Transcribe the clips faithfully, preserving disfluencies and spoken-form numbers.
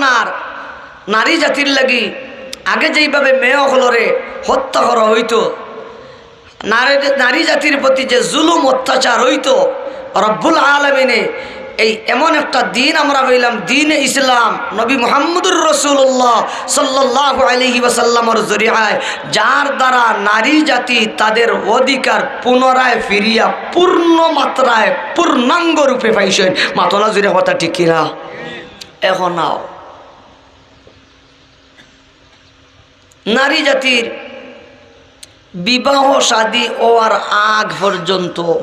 আর নারী জাতির লাগি আগে যেইভাবে মেয়ে অকলরে হত্যা করা হইতো, নারী, নারী জাতির প্রতি যে জুলুম অত্যাচার হইতো, রব্বুল আলামিনে এই এমন একটা দিন আমরা পাইলাম, দ্বীনে ইসলাম, নবী মুহাম্মদুর রাসূলুল্লাহ সাল্লাল্লাহু আলাইহি ওয়াসাল্লামর জরিয়ায়, যার দ্বারা নারী জাতি তাদের অধিকার পুনরায় ফিরিয়া পূর্ণ মাত্রায় পূর্ণাঙ্গ রূপে পাইছেন। মাতনা জুরে কথা ঠিক কিনা? এখন আও, নারী জাতির বিবাহ শাদী হওয়ার আগ পর্যন্ত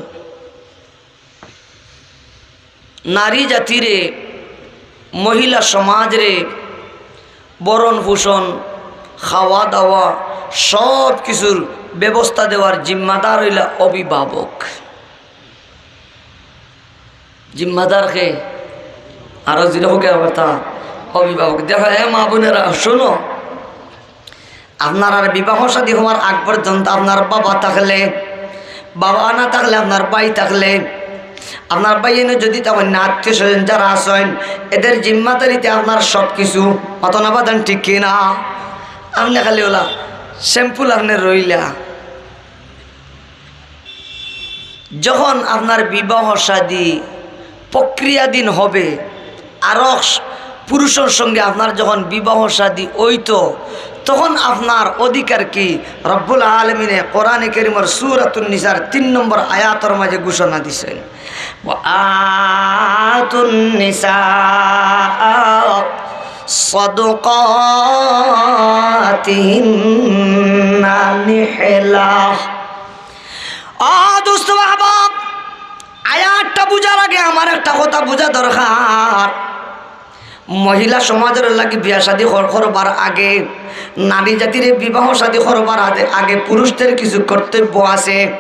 নারী জাতিরে, মহিলা সমাজরে ভরণ পোষণ, খাওয়া দাওয়া, সব কিছুর ব্যবস্থা দেওয়ার জিম্মাদার হইলা অভিভাবক। জিম্মাদার কে? আরো জুরে হোক আবার তা, অভিভাবক। দেখো, এ মা বোনেরা, শুনো, আপনার আর বিবাহ শাদী হওয়ার আগ পর্যন্ত আপনার বাবা থাকলে, বাবা না থাকলে, আপনার ভাই থাকলে, আপনার ভাই এনে যদি তখন না আত্মীয় স্বজন যারা আছেন, এদের জিম্মাদারিতে আপনার সব কিছু। মাতনা বাদান ঠিক কি না? আপনি খালি ওলা স্যাম্পল আপনি রইলা। যখন আপনার বিবাহ শাদী প্রক্রিয়াধীন হবে, আরক পুরুষর সঙ্গে আপনার যখন বিবাহ শাদী হইতো, তখন আপনার অধিকার কি? রব্বুল আলামিনে কোরআনে কারীমর সূরাতুন নিসার তিন নম্বর আয়াতর মাঝে ঘোষণা দিছেন, "ওয়া আতুন নিসা সদকাতিহিন্না নিহলা।" ও দোস্ত আহবাব, আয়াতটা বুঝার আগে আমার একটা কথা বুঝা দরকার। মহিলা সমাজর লাগি বিয়া শাদী কর-, করবার আগে, নারী জাতির বিবাহ শাদী করবার আগে, আগে পুরুষদের কিছু কর্তব্য আছে।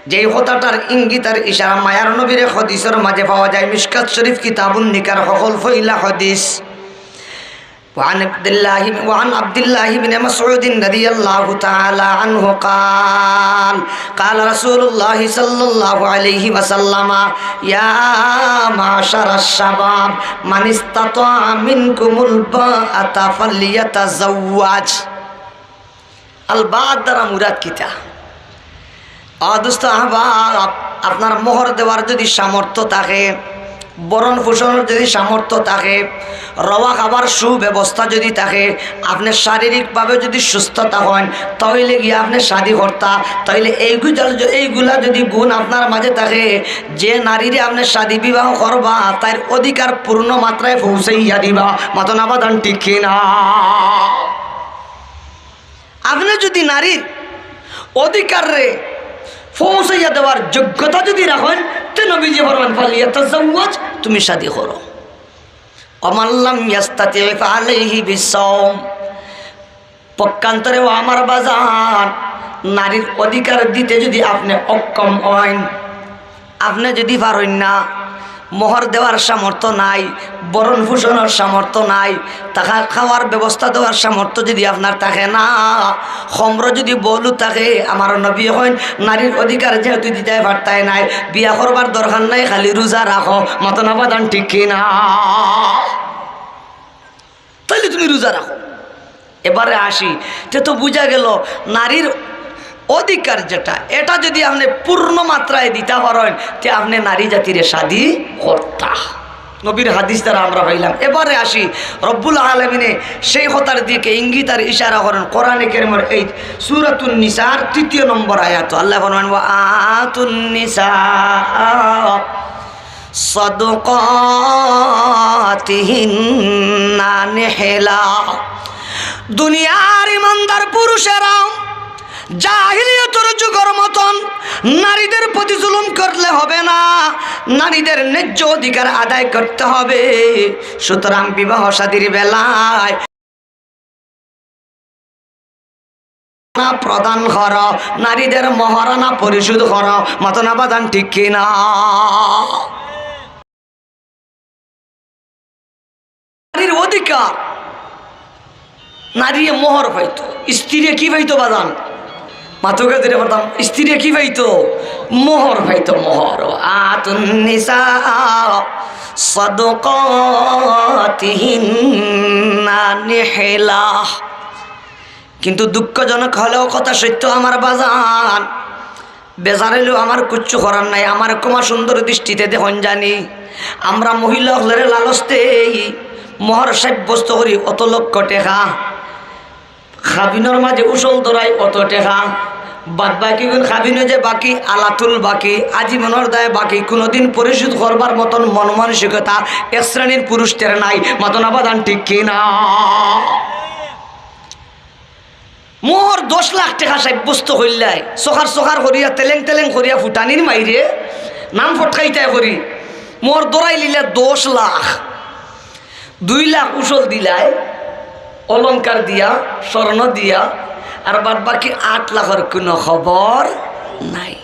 যেই কথাটার ইঙ্গিত আর ইশারা মায়ার নবীর হাদিসর মাঝে পাওয়া যায়, মিশকাত শরীফ কিতাবুন নিকার হকল ফইলা হাদিস। وعن عبد الله، وعن عبد الله بن مسعود رضي الله تعالى عنه قال، قال رسول الله صلى الله عليه وسلم، يا معشر الشباب، من استطاع منكم الباءة فليتزوج। আল বাআত দ্বারা মুরাদ কিতা? ও দোস্ত আহবাব, আপনার মোহর দেওয়ার যদি সামর্থ্য থাকে, ভরণ পোষণর যদি সামর্থ্য থাকে, রওয়া খাবার সুব্যবস্থা যদি থাকে, আপনি শারীরিকভাবে যদি সুস্থ থাকেন, তাইলে গিয়া আপনি শাদী করতা, তাইলে এইগুলা য-, এইগুলা যদি গুণ আপনার মাঝে থাকে, যে নারীরে আপনি শাদী বিবাহ করবা, তার অধিকার পূর্ণ মাত্রায় পৌঁছাইয়া দিবা। মাতনা বাদান ঠিক কি না? আপনি যদি নারীর অধিকাররে পৌঁছাইয়া দেওয়ার যোগ্যতা যদি রাখেন, তে নবীজি ফরমান, "ফালিয়াতাজাওয়াজ", তুমি শাদী করো। "ওয়া মান লাম ইয়াস্তাতি ফাআলাইহি বিসসাওম।" পক্ষান্তরে, ও আমার বাজান, নারীর অধিকার দিতে যদি আপনি অক্ষম হন, আপনি যদি পারইন না, মোহর দেওয়ার সামর্থ্য নাই, ভরণ পোষণর সামর্থ্য নাই, থাকা খাওয়ার ব্যবস্থা দেওয়ার সামর্থ্য যদি আপনার থাকে না, খমর যদি বলু থাকে, আমার নবী কইন, নারীর অধিকার যেহেতু দিতে পারতায় নাই, বিয়া করবার দরকার নাই, খালি রোজা রাখো। মাতনা বাদান ঠিক কি না? তাইলে তুমি রোজা রাখো। এবারে আসি, তে তো বুঝা গেল নারীর অধিকার যেটা, এটা যদি আপনি পূর্ণ মাত্রায় দিতা পারেন, তে আপনি নারী জাতিরে শাদী করতা। নবীর হাদিস দ্বারা আমরা পাইলাম। এবারে আসি, রব্বুল আলামিনে সেই কথার দিকে ইঙ্গিত আর ইশারা করেন কোরআনে কারীমর এই সূরাতুন নিসার তৃতীয় নম্বর আয়াত। আল্লাহ ফরমান, "ওয়া আতুন নিসা সদকাতিহিন্না নিহলা।" দুনিয়ার ইমানদার পুরুষেরা, জাহিলিয়তর যুগর মতন নারীদের প্রতি জুলুম করলে হবে না, নারীদের ন্যায্য অধিকার আদায় করতে হবে। সুতরাং বিবাহ শাদীর বেলায় প্রদান করো, নারীদের মহারানা পরিশোধ করো। মাতনা বাদান ঠিক কি না? নারীর অধিকার, নারীয়ে মোহর পাইতো, স্ত্রীয়ে কি পাইতো বাদান? আতুকে দিলে পারতাম, স্ত্রীয়ে কি পাইতো? মোহর পাইতো, মোহর। আতুন নিসা সাদকাতিহিন্না নিহলা। কিন্তু দুঃখজনক হলেও কথা সত্য আমার বাজান, বেজার হইলেও আমার কিচ্ছু করার নাই, আমার ক্ষমা সুন্দর দৃষ্টিতে দেখইন জানি। আমরা মহিলা অকলরে লালচ দেই, মোহর সাব্যস্ত করি অত লক্ষ টেকা, খাবিনর মাঝে উসল ধরাই অত টেকা, বাদ বাকি গুন খাবিনো যে বাকি, আলাতুল বাকি, আজীবনর দায় বাকি, কোনোদিন পরিশোধ করবার মতন মন মানসিকতা এক শ্রেণীর পুরুষদের নাই। মাতো না বাজান, ঠিক কি না? মোহর দশ লাখ টেকা সাব্যস্ত করিলাই, সকার সকার করিয়া, তেলেং তেলেং করিয়া ফুটানির মাইরে নাম ফটকাইতায় করি, মোহর ধরাইলিলে দশ লাখ, দুই লাখ উসল দিলাই, অলংকার দিয়া, স্বর্ণ দিয়া, আর বাদ বাকি আট লাখর কোনো খবর নাই।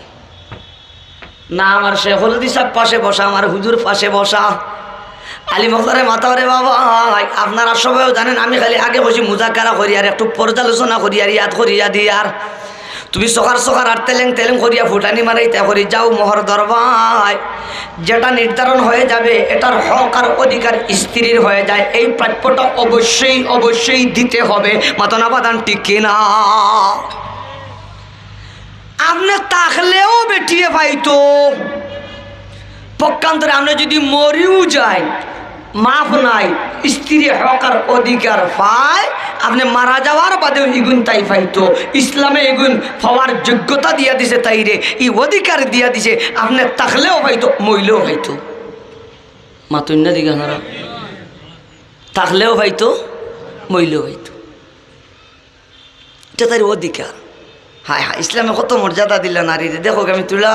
না আমার শেখুল দিশা পাশে বসা, আমার হুজুর পাশে বসা, আলিম অকলরে মাতাও রে বাবা। আপনারা সবাইও জানেন, আমি খালি আগে কইছি মুজাকারা করি আর একটু পর্যালোচনা করি আর ইয়াদ করিয়া দি আর তুমি সকার সকার আর তেলেং তেলেং করিয়া ফুটানি মারাইতা করি যাও মোহর দরবায়। যেটা নির্ধারণ হয়ে যাবে, এটার হক আর অধিকার স্ত্রীর হয়ে যায়, এই প্রাপ্যটা অবশ্যই, অবশ্যই দিতে হবে। মাতো না বাজান, ঠিক কি না? আপনে থাকলেও বেটিয়ে পাইতো, পক্ষান্তরে আপনে যদি মরিও যায়, মাফ নাই, স্ত্রীয়ে হক আর অধিকার পায়। আপনে মারা যাওয়ার বাদেও ইগুন তাই পাইতো। ইসলামে ইগুন পাওয়ার যোগ্যতা দিয়া দিছে তাইরে, ই অধিকার দিয়া দিছে। আপনে থাকলেও পাইতো, মইলেও পাইতো। মাতইন না দিকে আপনারা, থাকলেও পাইতো, মইলেও পাইতো। ইটা তাইর অধিকার। হায় হায়, ইসলামে কত মর্যাদা দিলা নারীরে। দেখো আমি তুলা,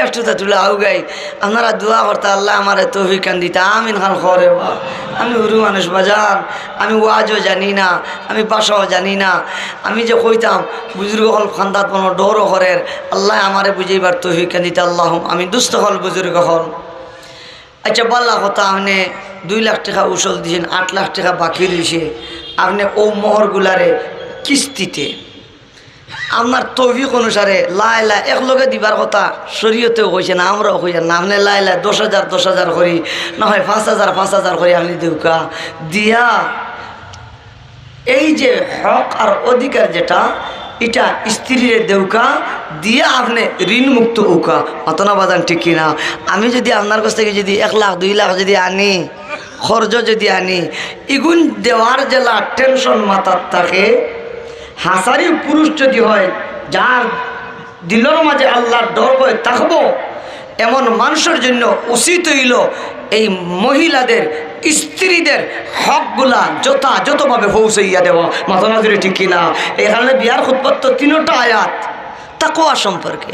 একটুতা তুলা আউগাই। আপনারা দোয়া করতা, আল্লায় আমারে তৌফিক খান দিতা। আমিন খান কও রে বা। আমি হুরু মানুষ বাজান, আমি ওয়াজও জানি না, আমি ভাষাও জানি না। আমি যে কইতাম, বুজুর্গ অকল কান্দাত মনো ডরও করের, আল্লায় আমারে বুঝাইবার তৌফিক খান দিতা। আল্লাহুম্মা আমিন। দুস্ত অকল, বুজুর্গ অকল, আচ্ছা, বালা কথা, আপনে দুই লাখ টেকা উসল দিছেন, আট লাখ টেকা বাকি রইছে, আপনে অউ মোহরগুলারে কিস্তিতে আপনার তৌফিক অনুসারে লায় লায় একলগে দিবার কথা শরীয়তেও কইছে না, আমরাও কইয়ার না। আপনে লায় লায় দশ হাজার, দশ হাজার করি, না হয় পাঁচ হাজার, পাঁচ হাজার করি আপনে দেউক্কা। দিয়া এই যে হক আর অধিকার যেটা, ইটা স্ত্রীরে দেউক্কা, দিয়া আপনে ঋণ মুক্ত অউক্কা। মাতো না বাজান, ঠিক কি না? আমি যদি আপনার কাছ থাকি যদি এক লাখ, দুই লাখ যদি আনি, খরচ যদি আনি, ইগুন দেওয়ার যেলা tension মাথাত থাকে, হাজারি পুরুষ যদি হয়, যার দিলর মাঝে আল্লার ডর ভয় থাকবো, এমন মানুষর জন্য উচিত অইলো এই মহিলাদের, স্ত্রীদের হকগুলা যথাযথভাবে পৌঁছাইয়া দেওয়া। মাতো না জোরে, ঠিক কি না? এই কারণে বিয়ার খুতবাত তো তিনোটা আয়াত তাকওয়া সম্পর্কে।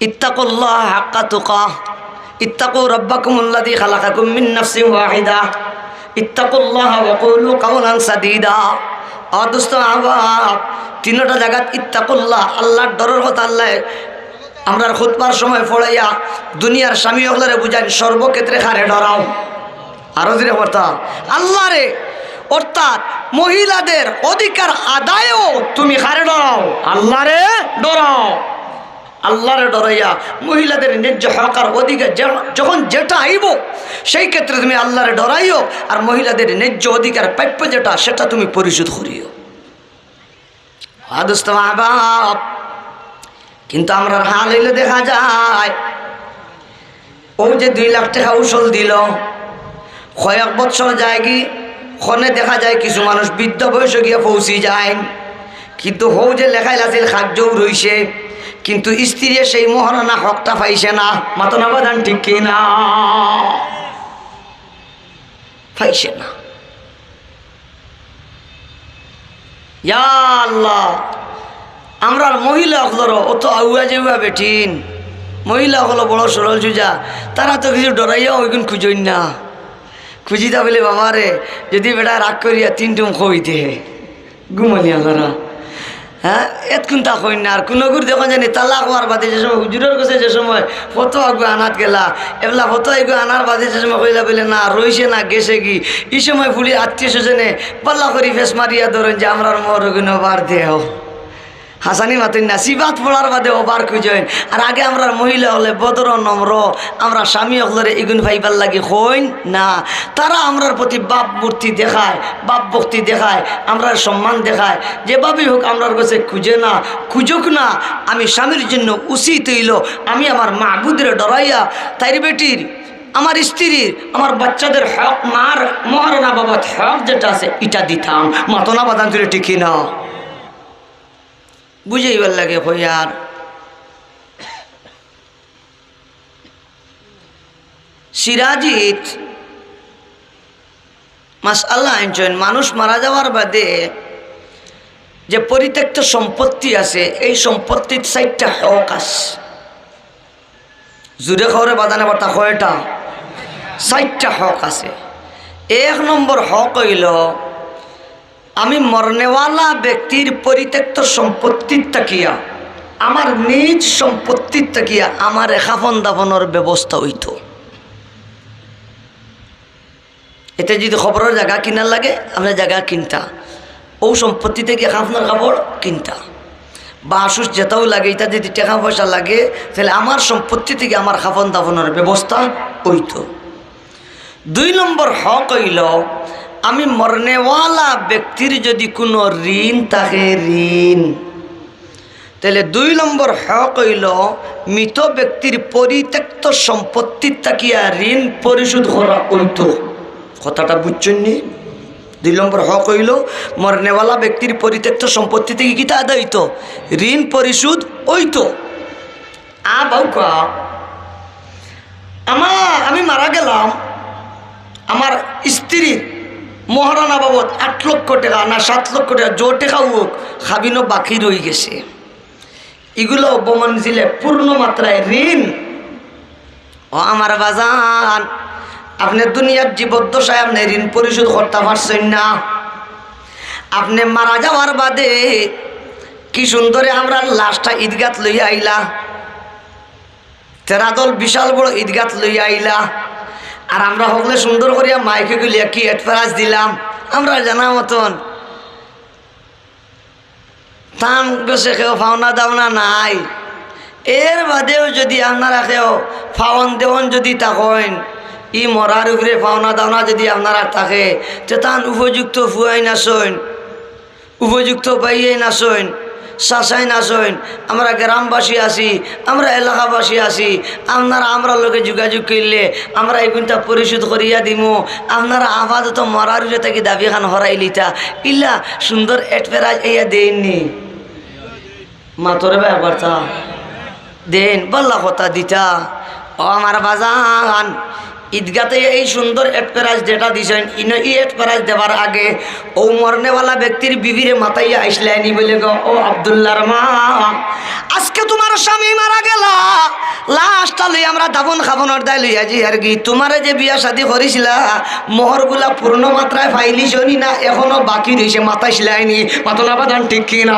ইত্তাকুল্লাহা হাক্কা তুকাহ, ইত্তাকু রাব্বাকুমুল্লাযী খালাকাকুম মিন নাফসিন ওয়াহিদা, ইত্তাকুল্লাহা ওয়া কুলু কাওলান সাদীদা। ও দোস্ত আহবাব, তিনোটা জাগাত ইত্তাকুল্লাহ, আল্লার ডরর কথা আল্লায় আমরার খুতবার সময় পড়াইয়া দুনিয়ার স্বামী অকলরে বুঝাইন, সর্বক্ষেত্রে কারে ডরাও। আরো জোরে পড়তা, আল্লারে। অর্থাৎ মহিলাদের অধিকার আদায়ও তুমি কারে ডরাও? আল্লারে ডরাও। আল্লারে ডরাইয়া মহিলাদের ন্যায্য হক আর অধিকার যে-, যখন যেটা আইবো, সেই ক্ষেত্রে তুমি আল্লারে ডরাইও, আর মহিলাদের ন্যায্য অধিকার প্রাপ্য যেটা, সেটা তুমি পরিশোধ করিও। আ দোস্ত আহবাব, কিন্তু আমরার হাল অইলো দেখা যায়, অউ যে দুই লাখ টেকা উসল দিলো, কয়েক বৎসর যায়গি, ক্ষণে দেখা যায় কিছু মানুষ বৃদ্ধ বয়সো গিয়া পৌঁছি যায়, কিন্তু হউ যে লেখাইল আছিল কাগজও রইছে, কিন্তু স্ত্রীয়ে সেই মোহরানা হকটা পাইছে না। মাতো না বাজান, ঠিক কি না? পাইছে না। ইয়া আল্লাহ, আমরার মহিলা অকলরও অত আউয়া যেউয়া বেটিন, মহিলা অকল বড় সরল সুজা, তারা তো কিছু ডরাইয়া অইগুন খুজইন না। খুজিতা বলে, বাবা রে, যদি বেটায় রাগ করিয়া তিন টুম কইতে, ঘুমালি আপনারা। হ্যাঁ, এতক্ষণ তা কইন না। আর কুনুগুর দেখইন জানি তালাক অওয়ার বাদে যে সময় হুজুরর গেছে যে সময় ফতোয়া আগুয়া আনাত গেলা, এবলা ফতোয়া আগুয়া আনার বাদে যে সময় কইলা বলে, না, রইছে না, গেছেগি, ই সময় ফুড়ি আত্মীয় স্বজনে বালা করি ফেস মারিয়া ধরইন যে, আমরার মোহর অগুন বার দেও। হাসানি মাতইন না, সিফাত পড়ার বাদে ওবার খুঁজইন। আর আগে আমরার মহিলা অকলে ভদ্র নম্র, আমরার স্বামী অকলরে ইগুন পাইবার লাগি কইন না। তারা আমরার প্রতি ভাবমূর্তি দেখায়, ভাবভক্তি দেখায়, আমরার সম্মান দেখায়। যেভাবেই হোক আমরার গেছে খুঁজে না, খুঁজুক না। আমি স্বামীর জন্য উচিত অইলো আমি আমার মাবুদরে ডরাইয়া তাইর বেটির, আমার স্ত্রীর, আমার বাচ্চাদের হক, মার মহারণা বাবদ হক যেটা আছে, ইটা দিতাম। মাতো না বাজান, তুলে ঠিকই না। বুঝাইবার লাগি কইয়ার। সিরাজিত মাসআলা আনছইন, মানুষ মারা যাওয়ার বাদে যে পরিত্যক্ত সম্পত্তি আছে, এই সম্পত্তিত চাইরটা হক আছে। জুরে কওরে বাজানে বার্তা কয়টা? চাইরটা হক আছে। এক নম্বর হক অইলো, আমি মরনেওয়ালা ব্যক্তির পরিত্যক্ত সম্পত্তির থাকিয়া, আমার নিজ সম্পত্তির থাকিয়া আমারে কাফন দাফনর ব্যবস্থা অইতো। এতে যদি কবরর জাগা কিনার লাগে, আপনে জাগা কিনতা, অউ সম্পত্তি থাকি কাফনর কাপড় কিনতা, বা আশুস যেতাউ লাগে, ইতা যদি টেকা পয়সা লাগে, তাইলে আমার সম্পত্তি থাকি আমার কাফন দাফনর ব্যবস্থা অইতো। দুই নম্বর হক অইলো, আমি মরনেওয়ালা ব্যক্তির যদি কুনু ঋণ থাকে, ঋণ, তাইলে দুই নম্বর হক অইলো মৃত ব্যক্তির পরিত্যক্ত সম্পত্তির থাকিয়া ঋণ পরিশোধ করা অইতো। কথাটা বুঝছইন নি? দুই নম্বর হক অইলো মরনেওয়ালা ব্যক্তির পরিত্যক্ত সম্পত্তি থাকি কিতা আদায় অইতো? ঋণ পরিশোধ অইতো। আ বাউকা, আমা-, আমি মারা গেলাম, আমার স্ত্রীর মহারণা বাবদ আট লক্ষ টেকা না সাত লক্ষ টেকা, যে টেকা অউক, কাবিনো বাকি রইগেছে। ইগুলা অবমঞ্জিলে পূর্ণ মাত্রায় ঋণ। ও আমার বাজান, আপনে দুনিয়ার জীবদ্দশায় আপনে ঋণ পরিশোধ করতা পারছইন না। আপনে মারা যাওয়ার বাদে কি সুন্দরে আমরার লাশটা ইদগাত লইয়া আইলা, তেরা দল বিশাল বড় ইদগাত লইয়া আইলা, আর আমরা হকলে সুন্দর করিয়া মাইকে গুলিয়া কি এটফেরাজ দিলাম, আমরার জানা মতন। তান গেছে কেউ পাওনা দাওনা নাই। এর বাদেও যদি আপনারা কেউ পাওন দেওন যদি থাকইন, ই মরার উপরে পাওনা দাওনা যদি আপনারার থাকে, তে তান উপযুক্ত ফুয়াইন আছইন, উপযুক্ত বাইয়াইন আছইন, চাচাইন আছইন, আমরা গ্রামবাসী আছি, আমরা এলাকাবাসী আছি, আপনারা আমরার লগে যোগাযোগ করিলে আমরা ইগুনতা পরিশোধ করিয়া দিমু। আপনারা আপাতত মরার উপরে থাকি দাবি খান হরাইলিতা, ইলা সুন্দর এটফেরাজ ইয়া দেইন নি। মাতরে বা একবার তা দেইন, বালা কথা দিতা। ও আমার বাজান, ইদগাতে এই সুন্দর এটফেরাজ যেটা দিছইন, ইনো ই এটফেরাজ দেবার আগে অউ মরনেওয়ালা ব্যক্তির বিবিরে মাতাইয়া আইছলায় নি বলে গো, ও আব্দুল্লাহর মা, আজকে তুমার স্বামী মারা গেলা, লাশটা লই আমরা দাফন কাফনর দায় লইয়া যাইয়ারগি। তুমারে যে বিয়া শাদি করিছিলা, মোহরগুলা পূর্ণ মাত্রায় পাইলিছো নি না এখনো বাকি রইছে? মাতাইছলায় নি? মাতো না বাজান, ঠিক কি না?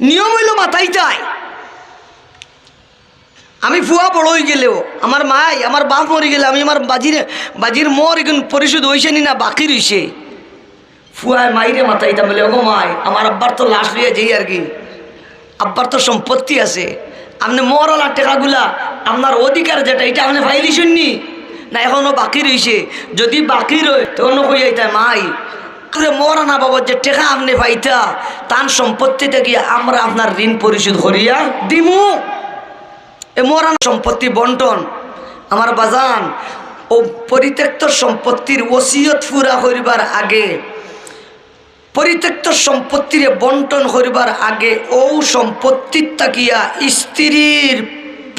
নিয়ম অইলো মাতাইতায়। আমি ফুয়া বড় অইগেলেও, আমার মাই, আমার বাপ মরি গেলে, আমি আমার বাজির, বাজির মোহর ইগুন পরিশোধ অইছে নি না বাকি রইছে? ফুয়ায় মাইরে মাতাইতা বলে, ওগো মাই, আমার আব্বার তো লাশ লইয়া যাইয়ারগি, আব্বার তো সম্পত্তি আছে, আপনে মোহরআলার টেকাগুলা, আপনার অধিকার যেটা, ইটা আপনে পাইলিছইন নি না এখনো বাকি রইছে? যদি বাকি রয়, তখন কইয়াইতায়, মাই, তোরে মরানা বাবদ যে টেকা আপনে পাইতা, তান সম্পত্তি থাকি আমরা আপনার ঋণ পরিশোধ করিয়া দিমু। এ মরানা সম্পত্তি বন্টন, আমার বাজান, অউ পরিত্যক্ত সম্পত্তির ওসিয়ত পুরা করিবার আগে, পরিত্যক্ত সম্পত্তিরে বন্টন করিবার আগে অউ সম্পত্তির থাকিয়া স্ত্রীর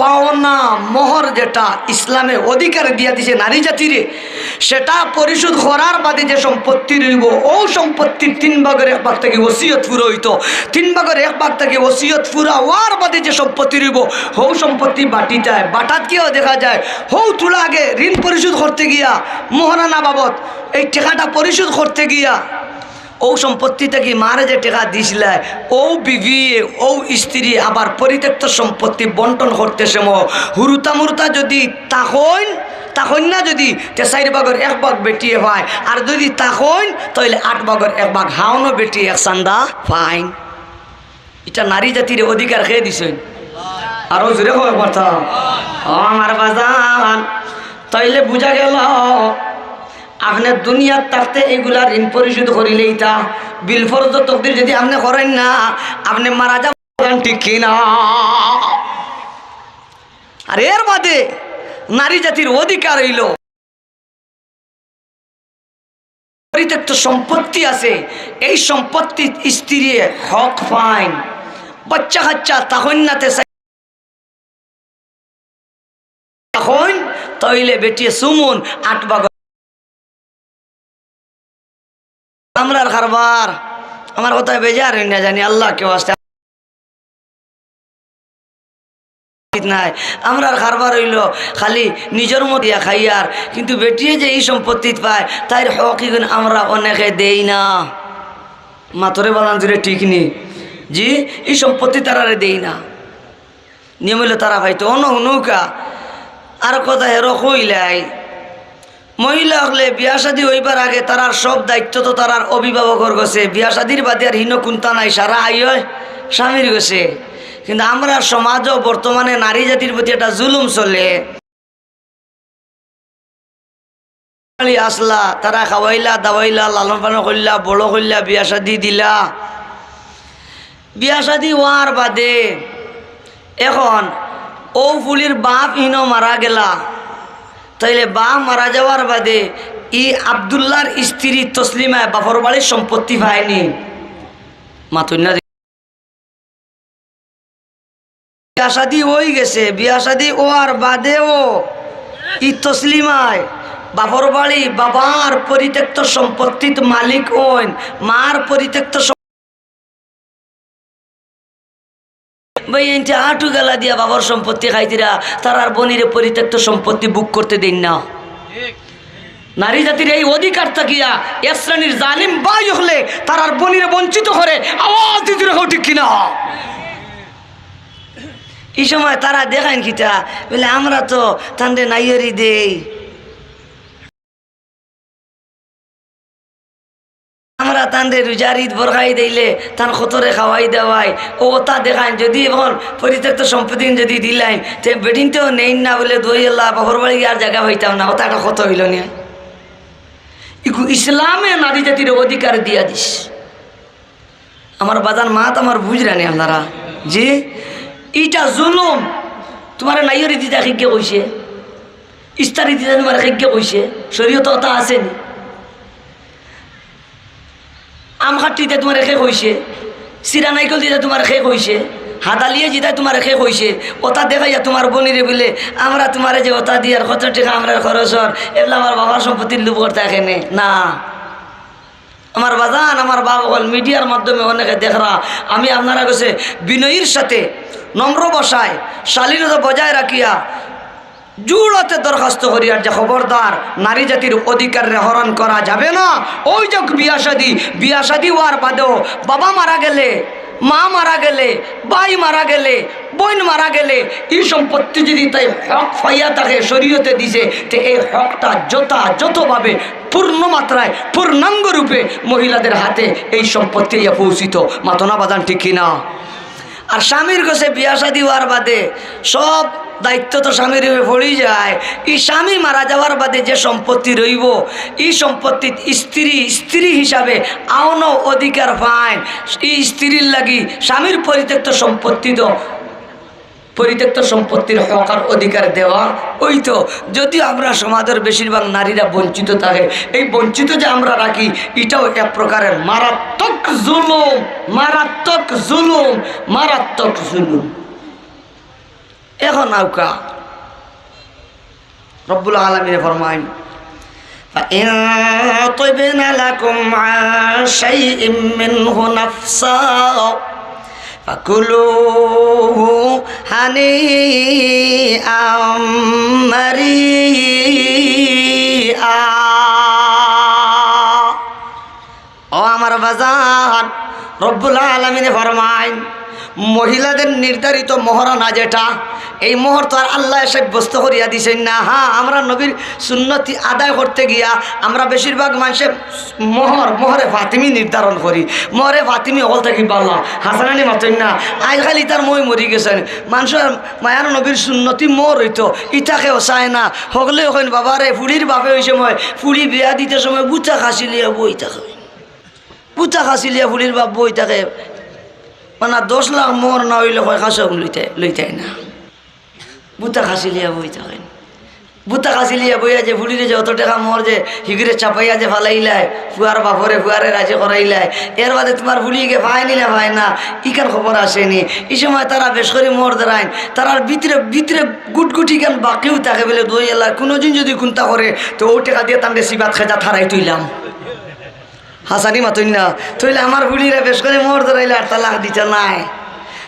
পাওনা মোহর যেটা ইসলামে অধিকার দিয়া দিছে নারী জাতিরে, সেটা পরিশোধ করার বাদে যে সম্পত্তি রইবো, অউ সম্পত্তির তিন ভাগর এক ভাগ থাকি ওসিয়ত পুরা অইতো। তিন ভাগর এক ভাগ থাকি ওসিয়ত পুরা অওয়ার বাদে যে সম্পত্তি রইবো, হউ সম্পত্তি বাটিতায়, বাটাত গিয়াও দেখা যায়, হউ থুড়া আগে ঋণ পরিশোধ করতে গিয়া, মোহরানা বাবদ এই টেকাটা পরিশোধ করতে গিয়া, অউ সম্পত্তি থাকি মারে যে টেকা দিছিলায়, অউ বিবিয়ে, অউ স্ত্রী আবার পরিত্যক্ত সম্পত্তি বন্টন করতে সময় হুরুতা-মুরুতা যদি থাকইন, থাকইন না যুদি, তে চাইর ভাগর এক ভাগ বেটিয়ে পায়, আর যুদি থাকইন, তাইলে আট ভাগর এক ভাগ হাওনো বেটিয়ে এক চান্দা পাইন। ইটা নারী জাতির অধিকার কে দিছইন? আরো জোরে কও একবার তা। ও আমার বাজান, তাইলে বুঝা গেল, আপনে দুনিয়াত থাকতে এইগুলা ঋণ পরিশোধ করিলেইতা, বিল ফরজ তকদির যুদি আপনে করইন না, আপনে মারা যাইবা, ঠিক কি না? আর এর বাদে নারী জাতির অধিকার অইলো, পরিত্যক্ত সম্পত্তি আছে, এই সম্পত্তিত স্ত্রীয়ে হক পাইন, বাচ্চা কাচ্চা থাকইন না তে চাই থাকইন, তাইলে বেটিয়ে সুমুন আট ভাগ। আমরার কারবার, আমার কথায় বেজার অইন না জানি, আল্লাহ কেউ আসতে নাই। আমরার কারবার অইলো খালি নিজর মতো দিয়া খাইয়ার, কিন্তু বেটিয়ে যে ই সম্পত্তিত পায়, তাইর হক ইগুন আমরা অনেকে দেই না। মাতরে বালান জুরে ঠিক নি? জি, ই সম্পত্তি তারারে দেই না। নিয়ম অইলো তারা পাইতো, অনো হুনউক্কা। আর কথা হেরো কইলাই, মহিলা অকলে বিয়া শাদি অইবার আগে তারার সব দায়িত্ব তো তারার অভিভাবকর গেছে, বিয়া শাদির বাদে আর হিনো কুন্তা নাই, সারা আয় অয় স্বামীর গেছে। কিন্তু আমরার সমাজও বর্তমানে নারী জাতির প্রতি একটা জুলুম চলে। আসলা, তারা খাওয়াইলা, দাওয়াইলা, লালন পালন করিলা, বড় করিলা, বিয়া শাদি দিলা। বিয়া শাদি অওয়ার বাদে এখন অউ ফুলির বাপ হিনো মারা গেলা, তাইলে বাপ মারা যাওয়ার বাদে ই আব্দুল্লাহর স্ত্রী তসলিমায় বাপর বাড়ির সম্পত্তি পায়নি। মাতইন না। বিয়া শাদি অই গেছে, বিয়া শাদি অওয়ার বাদেও ই তসলিমায় বাপর বাড়ি বাবার পরিত্যক্ত সম্পত্তিত মালিক অইন, মার পরিত্যক্ত সম-, ভাই, এনতে আটু গালা দিয়া বাবার সম্পত্তি খাইতিরা, তারার বনিরে পরিত্যক্ত সম্পত্তি ভোগ করতে দেইন না। নারী জাতির এই অধিকার থাকিয়া এক শ্রেণীর জালিম ভাই অকলে তারার বনিরে বঞ্চিত করে, আওয়াজ দি জুরে কও ঠিক কি না? ই সময় তারা দেখাইন কিতা, বলে, "আমরা তো তানরে নাইয়ারি দেই, আমরা তানরে রোজার ইদ বরখাই দিলে তান কতরে খাওয়াই দাওয়াই।" অউ অতা দেখাইন, যুদি এখন পরিত্যক্ত সম্পত্তি যুদি দিলাইন, তে বেটিন্তেও নেইন না, বলে, "দুই আল্লাহ, বাপর বাড়ি আর জাগা পাইতাম না।" অতা একটা কথা অইলো নি? ইগু ইসলামে নারী জাতির অধিকার দিয়া দিছে। আমার বাজান মাত আমার বুঝরা নি আপনারা? জি, ইটা জুলুম। তুমারে নাইয়ারি দিতা কে গিয়া কইছে? ইস্তারি দিতা তুমারে কে গিয়া কইছে? শরীয়তো অতা আছে নি? আম কাটি দিতা তুমারে কে কইছে? চিরা নাইকল দিতা তুমারে কে কইছে? হাদালিয়ে দিতা তুমারে কে কইছে? অতা দেখাইয়া তুমার বনিরে বলে, "আমরা তুমারে যে অতা দিয়ার, কত টেকা আমরার খরচ অর, এবলা আমার বাবার সম্পত্তির লোভ করতা কেনে?" না। আমার বাজান, আমার বাপ অকল, মিডিয়ার মাধ্যমে অনেকে দেখরা, আমি আপনারার গেছে বিনয়ীর সাথে নম্র ভাষায় শালীনতা বজায় রাখিয়া জোড়াতে দরখাস্ত করিয়ার যে খবরদার নারী জাতির অধিকাররে হরণ করা যাবে না। অউ যে বিয়া শাদি, বিয়া শাদি অওয়ার বাদেও বাবা মারা গেলে, মা মারা গেলে, ভাই মারা গেলে, বইন মারা গেলে, ই সম্পত্তি যুদি তাই হক পাইয়া থাকে, শরীয়তে দিছে, তে এই হকটা যথাযথভাবে পূর্ণ মাত্রায় পূর্ণাঙ্গ রূপে মহিলাদের হাতে এই সম্পত্তি ইয়া পৌঁছিত। মাতো না বাজান, ঠিক কি না? আর স্বামীর গেছে বিয়া শাদি অওয়ার বাদে সব দায়িত্ব তো স্বামীর উপরে পড়ি যায়। ই স্বামী মারা যাওয়ার বাদে যে সম্পত্তি রইবো, ই সম্পত্তিত স্ত্রী, স্ত্রী হিসাবে আওনো অধিকার পাইন। ই স্ত্রীর লাগি স্বামীর পরিত্যক্ত সম্পত্তি তো পরিত্যক্ত সম্পত্তির হক আর অধিকার দেওয়া অইতো। যদিও আমরা সমাজর বেশিরভাগ নারীরা বঞ্চিত থাকে, এই বঞ্চিত যে আমরা রাখি, ইটাও এক প্রকারের মারাত্মক জুলুম, মারাত্মক জুলুম, মারাত্মক জুলুম। এখন আউক্কা রব্বুল আলামিনে ফরমাইন, "فإن طبن لكم عن شيء منه نفسا فكلوه هنيئا مريئا।" ও আমার বাজান, রব্বুল আলামিনে ফরমাইন, মহিলাদের নির্ধারিত মহরানা যেটা, এই মোহর তো আর আল্লায় সাব্যস্ত করিয়া দিছইন না। হ্যাঁ, আমরা নবীর সুন্নতি আদায় করতে গিয়া আমরা বেশিরভাগ মানষে মোহর, মোহরে ফাতিমি নির্ধারণ করি। মোহরে ফাতিমি অকল থাকি বালা, হাছা নানি মাতইন না? আইজকাল ইতার মই মরি গেছইন। মানষর মায়ার নবীর সুন্নতি মোহর অইতো, ইতা কেউ চায় না। হকলে কইন, "বাবারে, ফুড়ির বাপে অউ সময়, ফুড়ি বিয়া দিতে সময় বুতা খাসি লিয়া বই থাকে।" বুতা খাসি লিয়া ফুড়ির বাপ বই থাকে, মানে, দশ লাখ মোহর না অইলে কয় খাসা লইতে, লইতায় না। বুতা খাসি লিয়া বই থাকে। বুতা খাসি লিয়া বইয়া যে ফুড়িরে যে অত টেকা মোহর যে হিগুরে চাপাইয়া যে ফালাইলায়, ফুয়ার বাপরে, ফুয়ারে রাজি করাইলায়, এর বাদে তুমার ফুড়ি গিয়া ফায়নি না ফায় না, ইখান খবর আছেনি। ই সময় তারা বেশ করি মোহর দেরাইন, তারার ভিতরে, ভিতরে গুটগুটি খান বাকিউ থাকে বলে, "দই এলা কুনুদিন যুদি কুন্তা করে, তে অউ টেকা দিয়া তানরে সিবাত খেজা থারাই তুইলাম।" হাছা নি মাতইন না? তইলে আমার ফুড়িরে বেশ করি মোহর দেরাইলে আর তালাক দিতা নায়।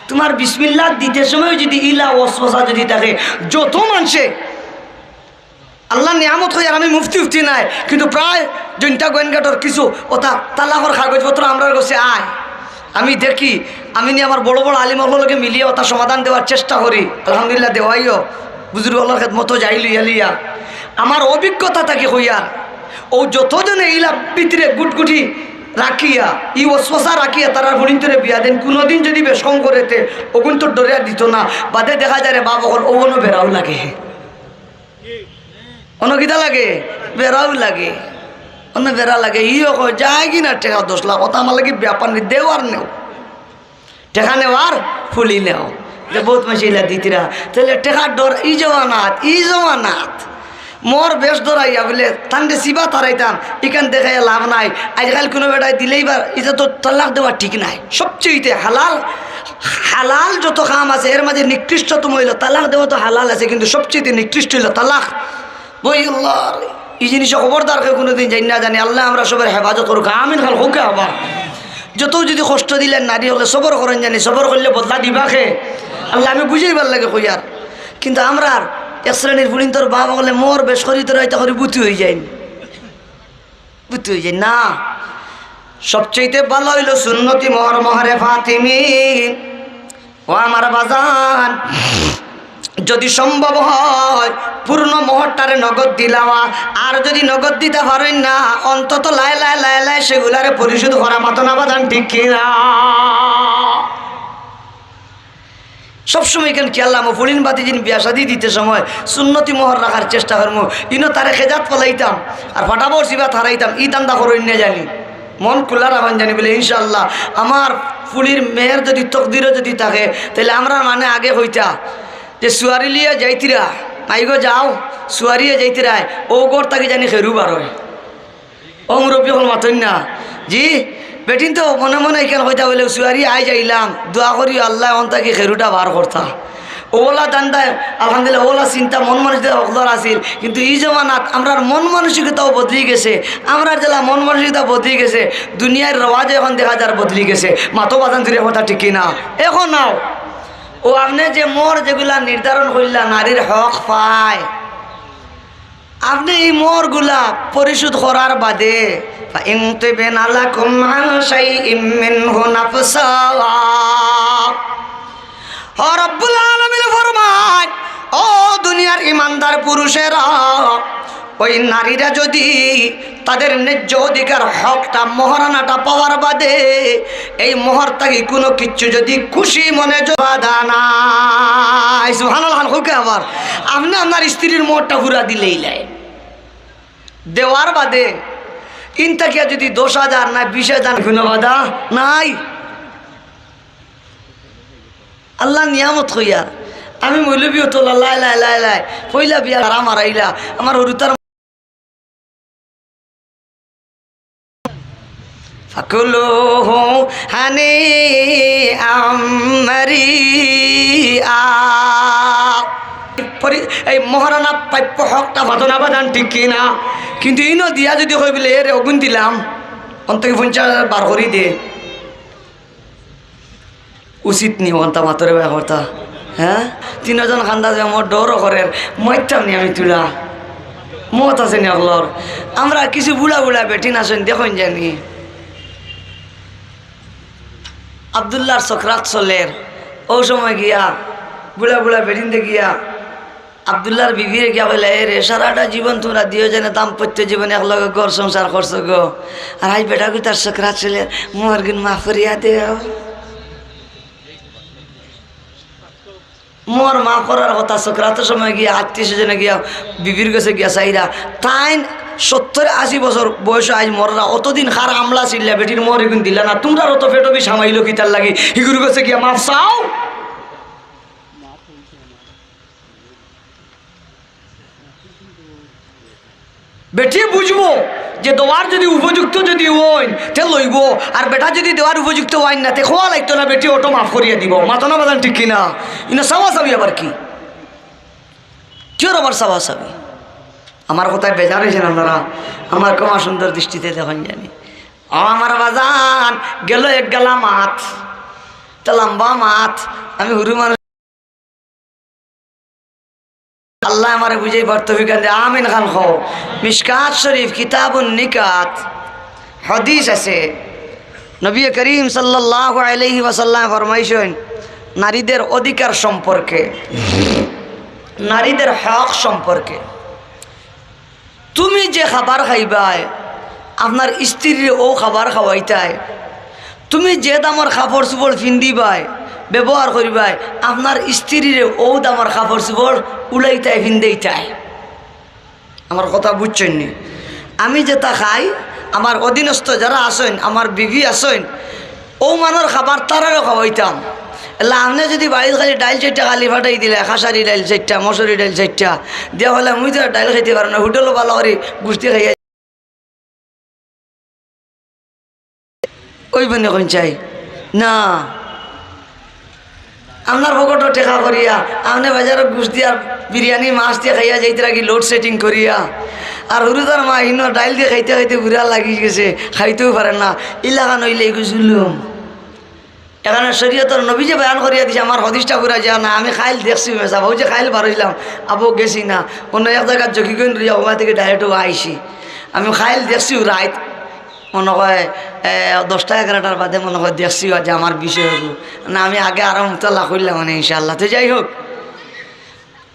তুমার বিসমিল্লাহ দিতে সময় যুদি ইলা ওয়াসওয়াসা যুদি থাকে, যত মানষে আল্লার নিয়ামত কইয়ার আমি মুফতি উফতি নায়, কিন্তু প্রায় জৈন্তা গোয়েনঘাটর কিছু অতা তালাকর কাগজপত্র আমরার গেছে আয়, আমি দেখি, আমি নি আমার বড় বড় আলিম অকলর লগে মিলিয়া অতা সমাধান দেওয়ার চেষ্টা করি। আলহামদুলিল্লাহ, দেওয়াইও, বুজুর্গ অকলর খেদমতো যাই লইয়া লইয়া। আমার অভিজ্ঞতা থাকি কইয়ার, অউ যতজনে ইলা ভিতরে গুটগুটি রাখিয়া, ই ওয়াসওয়াসা রাখিয়া তারার ফুড়িন্তরে বিয়া দেইন, কুনুদিন যুদি বেশ কম করে তে, অগুইন্তর ডরে আর দিতো না। বাদে দেখা যায় রে বাপ অকল, অউ অনো বেড়াও লাগে। অনো কিতা লাগে? বেড়াও লাগে। অনো বেড়া লাগে। ইও কয়, "যায়গি না টেকা দশ লাখ, অতা আমার লাগি ব্যাপার নি, দেও আর নেও।" টেকা নেও আর ফুড়ি নেও। যে বউত মানষে ইলা দিতরা। তইলে টেকার ডর ই জমানাত, ই জমানাত। মোহর বেশ দেরাইয়া বলে, "তানরে সিবাত হারাইতাম, ইখান দেখাইয়া লাভ নাই।" আইজকাল কুনু বেটায় দিলেই বা, ইতা তো তালাক দেওয়া ঠিক নায়। সবচাইতে হালাল, হালাল যত কাম আছে, এর মাঝে নিকৃষ্টতম অইলো তালাক দেওয়া। তো হালাল আছে, কিন্তু সবচাইতে নিকৃষ্ট অইলো তালাক। বই আল্লাহ, ই জিনিসে খবরদার কেউ কুনুদিন যাইন না জানি। আল্লায় আমরা সবর হেফাজত করুক, আমিন। খাল হোকে আবার যত যুদি কষ্ট দিলে নারী অকলে সবর করইন জানি, সবর করলে বদলা দিবা কে? আল্লায় আমি বুঝাইবার লাগি কইয়ার। কিন্তু আমরার এক শ্রেণীর ফুড়িন্তর বাপ অকলে মোহর বেশ করি দেরাইতা করি বুতি অইযাইন, বুতি অইযাইন না। সবচাইতে ভালা অইলো সুন্নতি মোহর, মোহরে ফাতিমি। ও আমার বাজান, যুদি সম্ভব হয় পূর্ণ মোহরটারে নগদ দিলাওয়া, আর যুদি নগদ দিতা পারইন না, অন্তত লায় লায় লায় লায় সেগুলারে পরিশোধ করা, মাতো না বাজান, ঠিক কি না? সবসময় ইখান খেয়াল রাখমু, ফুড়িন ভাতিজিন বিয়া শাদি দিতে সময় সুন্নতি মোহর রাখার চেষ্টা করমু। ইনো তারে খেজাত ফালাইতাম আর ফাটাবর সিবাত হারাইতাম, ই ধান্দা করইন না জানি। মন খুলা রাখইন জানি বলে, ইনশাআল্লাহ, আমার ফুড়ির মেয়ের যুদি তকদিরও যুদি থাকে, তাইলে আমরার মানে আগে কইতা যে সুয়ারি লিয়া যাইতিরা, মাইগো যাও, সুয়ারিয়ে যাইতিরায়, অউ ঘর থাকি জানি খেরু বার অয়। ও মুরব্বি অকল মাতইন না। জি, বেটিন তো মনে মনে ইখান কইতা বলে, "সুয়ারি আইজ আইলাম, দোয়া করিও আল্লায় অন থাকি খেরুটা বার করতা।" অউলা ধান্দায়, আলহামদুলিল্লাহ, অউলা চিন্তা মন মানসিকতা হকলর আছিল, কিন্তু ই জমানাত আমরার মন মানসিকতাও বদলি গেছে, আমরার যেলা মন মানসিকতা বদলি গেছে, দুনিয়ার রেওয়াজে অখন দেখা যার বদলি গেছে। মাতো বাজান জুরে কথা ঠিক কি না? অখন নাও, অউ আপনে যে মোহর যেগুলা নির্ধারণ করিলা নারীর হক পায়, আপনে ই মোহরগুলা পরিশোধ করার বাদে, فإن طبن لكم عن شيء منه نفسا। ও রব্বুল আলামিন ফরমায়, ও দুনিয়ার ইমানদার পুরুষেরা, ওই নারীরা যুদি তাদের ন্যায্য অধিকার, হকটা, মোহরানাটা পাওয়ার বাদে এই মোহর থাকি কুনু কিচ্ছু যুদি খুশি মনে যুদি বাধা নাই, সুবহানাল্লাহ, খান কউক্কা আবার, আপনে আপনার স্ত্রীর মোহরটা পুরা দিলাইলায়, দেওয়ার বাদে ইন থাকিয়া যুদি দশ হাজার না বিশ হাজার, কুনু বাধা নাই। আল্লার নিয়ামত কইয়া আমি মৌলবী অতলা লাই লাই লাই লাই, পয়লা বিয়া হারাম হারাইলা, আমার হুরুতার فكلوه هنيئا مريئا। পরি-, এই মোহরানা প্রাপ্য হকটা পাইতো না বাজান, ঠিক কি না? কিন্তু ইনো দিয়া যুদি কই বলে, "এরে অগুন দিলাম, অন থাকি পঞ্চাশ হাজার বার করি দে।" উচিত নি অখানতা মাতরে বায় করতা? হ্যাঁ, তিনজন কান্দা যে মোর ডরও করের, মাততাম নি আমি তুলা। মত আছে নি অকলর? আমরা কিছু বুড়া বুড়া বেটিন আছইন, দেখইন জানি। আব্দুল্লাহর সকরাত চলের, অউ সময় গিয়া বুড়া বুড়া বেটিন্তে গিয়া আব্দুল্লাহর বিবিরে গিয়া কইলা, "এ রে, সারাটা জীবন তুমরা দুইওজনে দাম্পত্য জীবন একলগে ঘর সংসার করছো গো, আর আইজ বেটাগুতার সকরাত চলের, মোর গুন মাফ করিয়া দেও।" মোর মাফ করার কথা, সকরাতর সময় গিয়া আত্মীয় স্বজনে গিয়া বিবির গেছে গিয়া চাইরা, তাইন সত্তর আশি বছর বয়স আইজ মররা, অতদিন খার আমলা ছিলা, বেটির মোর ইগুন দিলা না, তুমরার অত পেটো বিষ হামাইলো কিতার লাগি, হিগুর গেছে গিয়া মাফ চাও। বেটি বুঝবো যে দেওয়ার যদি উপযুক্ত যদি অইন, তে লইবো, আর বেটা যদি দেওয়ার উপযুক্ত অইন না, তে খোয়া লাগতো না, বেটি অটো মাফ করিয়া দিবো। মাতো না বাজান, ঠিক কি না? ইনো চাওয়া চাবি আবার কি? কিওর আবার চাওয়া চাবি? আমার কথায় বেজার অইছেন আপনারা? আমার ক্ষমা সুন্দর দৃষ্টিতে দেখইন জানি। ও আমার বাজান, গেল এক গালা মাত, তে লম্বা মাত, আমি হুরু মানুষ। আল্লায় আমারে বুঝাইবার তৌফিক দেন, আমিন খান কও। মিশকাত শরীফ, কিতাবুন নিকাত, হাদিস আছে, নবী করিম সাল্লাল্লাহু আলাইহি ওয়াসাল্লাম ফরমাইছইন, নারীদের অধিকার সম্পর্কে, নারীদের হক সম্পর্কে, তুমি যে খাবার খাইবায়, আপনার স্ত্রীরে অউ খাবার খাওয়াইতায়। তুমি যে দামর কাপড় চুপড় ফিন্দিবায়, ব্যবহার করিবায়, আপনার স্ত্রীরে অউ দামর কাপড় চুপড় উড়াইতায়, ফিন্দাইতায়। আমার কথা বুঝছইন নি? আমি যেটা খাই, আমার অধীনস্থ যারা আছইন, আমার বিবি আছইন, অউ মানর খাবার তারারও খাওয়াইতাম। এলা আপনে যদি বাড়িত খালি ডাইল চাইরটা খালি ফাটাই দিলা, খাসারি ডাইল চাইরটা, মসুরি ডাইল চাইরটা, দিয়া বলে, "মুই তো আর ডাইল খাইতে পারি না, হোটেলো ভালা করি গুস্তি খাইয়া।" অইবো নি কইন চাই? না। আপনার পকেটো টেকা করিয়া, আপনে বাজারো গুস্তি আর বিরিয়ানি মাছ দিয়া খাইয়া যাইতে লাগি load setting করিয়া। আর হুরুতার মা ইনো ডাইল দিয়া খাইতে খাইতে বুড়া লাগি গেছে, খাইতেও পারে না। ইলাখান অইলে ইগু জুলুম। এখানে শরীয়তর নবী যে বয়ান করিয়া দিছে, আমার হাদিসটা পুরা যা না, আমি কাইল দেখছি মেসাব, অউ যে কাইল বারইলাম, আবো গেছি না, অন্য এক জাগাত জকিগঞ্জ রইয়া অখান থাকি direct অউ আইছি। আমি কাইল দেখছি রাইত, মনো কয়, এ, দশটা এগারোটার বাদে মনো কয় দেখছি অউ যে আমার বিষয় অইবো। না, আমি আগে আরো মুতালা করলাম মানে ইনশাআল্লাহ। তে যাই হোক,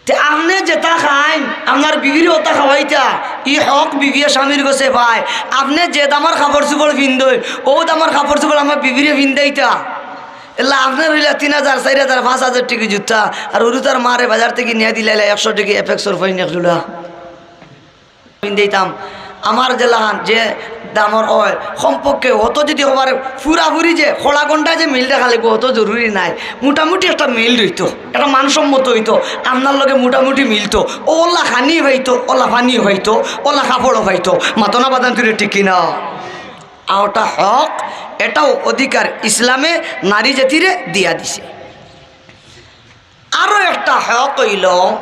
তে আপনে যেটা খাইন, আপনার বিবিরে অটা খাওয়াইতা, ই হক বিবিয়ে স্বামীর গেছে পায়। আপনে যে দামর কাপড় চুপড় ফিন্দইন, অউ দামর কাপড় চুপড় আমার বিবিরে ফিন্দাইতা। এলা আপনে রইলা তিন হাজার, চাইর হাজার, পাঁচ হাজার টেকি জুতা, আর হুরুতার মারে বাজার থাকি নিয়া দিলাইলা একশো টেকি Apexর ফইন এক জুড়া। ফিন্দাইতাম। আমার যেলাখান যে দামর অয়, কমপক্ষে অত যদি অবার পুরাপুরি যে কড়া গন্ডা যে মিল দেখা লাগবো, অত জরুরি নাই। মোটামুটি একটা মিল রইতো, একটা মানসম্মত অইতো, আপনার লগে মোটামুটি মিলতো। অলা খানি পাইতো, অলা পানি পাইতো, অলা কাপড়ও পাইতো। মাতো না বাজান, তুই ঠিক কি না? আর অটা হক, এটাও অধিকার ইসলামে নারী জাতিরে দিয়া দিছে। আরো একটা হক অইলো,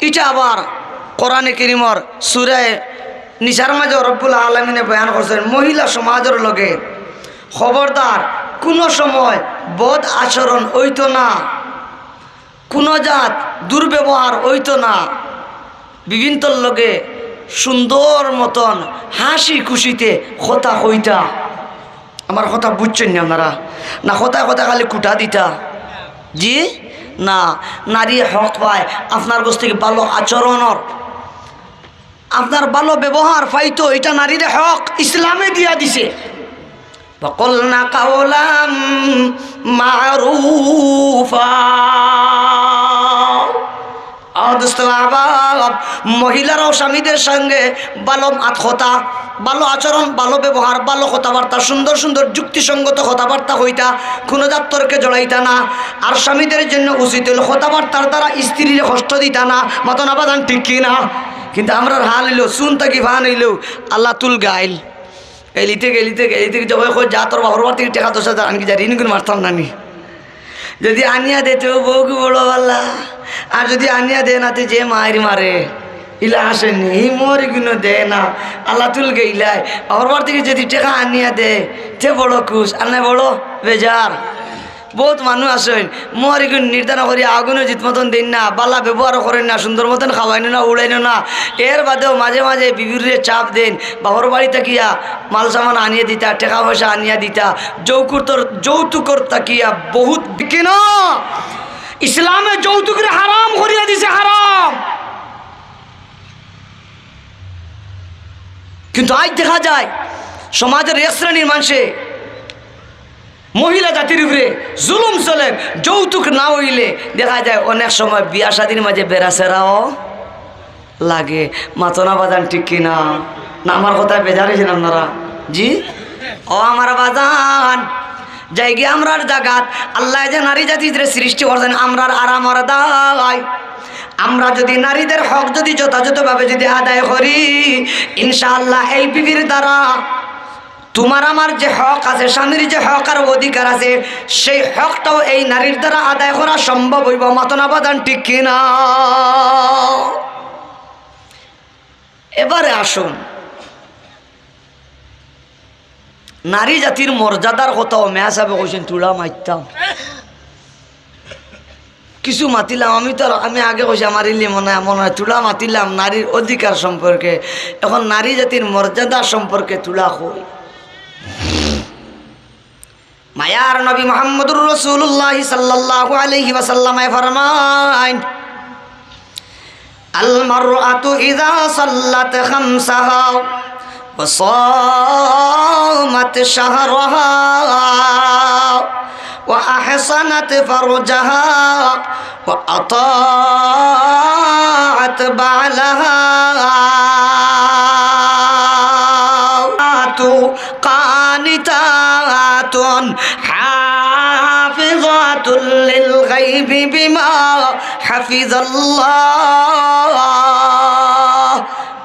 ইটা আবার কোরআনে কারীমর সূরায়ে নিসার মাঝে রব্বুল আলামিনে বয়ান করছইন, মহিলা সমাজর লগে খবরদার কুনু সময় বদ আচরণ অইতো না, কুনু জাত দুর্ব্যবহার অইতো না, বিভিন্নর লগে সুন্দর মতন হাসি খুশিতে কথা কইতা। আমার কথা বুঝছইন নি আপনারা? না কথায় কথায় খালি খুটা দিতা? জি না, নারী হক পায় আপনার গেছ থাকি ভালো আচরণর, আপনার ভালো ব্যবহার পাইতো, ইটা নারীরে হক ইসলামে দিয়া দিছে। وقلن قولا معروفا। ও দোস্ত আহবাব, মহিলারাও স্বামীদের সঙ্গে ভালো মাত কথা, ভালো আচরণ, ভালো ব্যবহার, ভালো কথাবার্তা, সুন্দর সুন্দর যুক্তিসঙ্গত কথাবার্তা কইতা, কুনু জাত তর্কে জড়াইতা না। আর স্বামীদের জন্য উচিত অইলো কথাবার্তার দ্বারা স্ত্রীরে কষ্ট দিতা না। মাতো না বাজান, ঠিক কি না? কিন্তু আমরার হাল অইলো, চুন থাকি ফান অইলো, আল্লাতুল গাইল। গেলিতে, গেলিতে, গেলিতে, যখন কয়, "যা, তোর বাপর বাড়ি থাকি টেকা দশ হাজার আনকি যা, ঋণ গুণ মারতাম না নি।" যদি আনিয়া দে, তেউ বউগু বড় বালা। আর যদি আনিয়া দে না, তে যে মাইর মারে, ইলা আসেনি, ই মোর ইগুনো দে না। আল্লাতুল গেইলাই, বাপর বাড়ি থাকি যদি টেকা আনিয়া দে, তে বড় খুশ, আর নাই বড় বেজার। বউত মানুষ আছইন, মোহর ইগুন নির্ধারণ করিয়া আগুনও জিত মতন দেইন না, বালা ব্যবহারও করইন না, সুন্দর মতন খাওয়াইন না, উড়াইন না। এর বাদেও মাঝে মাঝে বিবিরে চাপ দেইন, বাপর বাড়ি থাকিয়া মাল সামান আনিয়া দিতা, টেকা পয়সা আনিয়া দিতা, যৌকুর-, যৌতুকর থাকিয়া বউত বিকে না। ইসলামে যৌতুকরে হারাম করিয়া দিছে, হারাম। কিন্তু আইজ দেখা যায় সমাজর এক শ্রেণীর মানষে মহিলা জাতির উপরে জুলুম চলের, যৌতুক না অইলে দেখা যায় অনেক সময় বিয়া শাদির মাঝে বেড়াছেড়াও লাগে। মাতো না বাজান, ঠিক কি না? না, আমার কথায় বেজার অইছইন আপনারা? জি, ও আমার বাজান, যাইগি আমরার জাগাত। আল্লায় যে নারী জাতিরে সৃষ্টি করছইন আমরার আরামর দায়। আমরা যদি নারীদের হক যদি যথাযথভাবে যদি আদায় করি, ইনশাআল্লাহ এই বিবির দ্বারা তুমার আমার যে হক আছে, স্বামীর যে হক আর অধিকার আছে, সেই হকটাও এই নারীর দ্বারা আদায় করা সম্ভব অইবো। মাতো না বাজান, ঠিক কি না? এবারে আসুন, নারী জাতির মর্যাদার কথাও মেয়া সাবে কইছইন, তুলা মারতাম। কিছু মাতিলাম, আমি তো আর, আমি আগে কইছি আমার ইলি মনে হয়, মনে হয় তুলা মাতিলাম নারীর অধিকার সম্পর্কে। এখন নারী জাতির মর্যাদা সম্পর্কে তুলা কই। মায়ার নবী মুহাম্মদুর রাসূলুল্লাহ সাল্লাল্লাহু আলাইহি ওয়াসাল্লামে ফরমাইন, المرأة إذا صلت خمسها وصامت شهرها وأحصنت فرجها وأطاعت بعلها قانتات حافظات للغيب بما حفظ الله।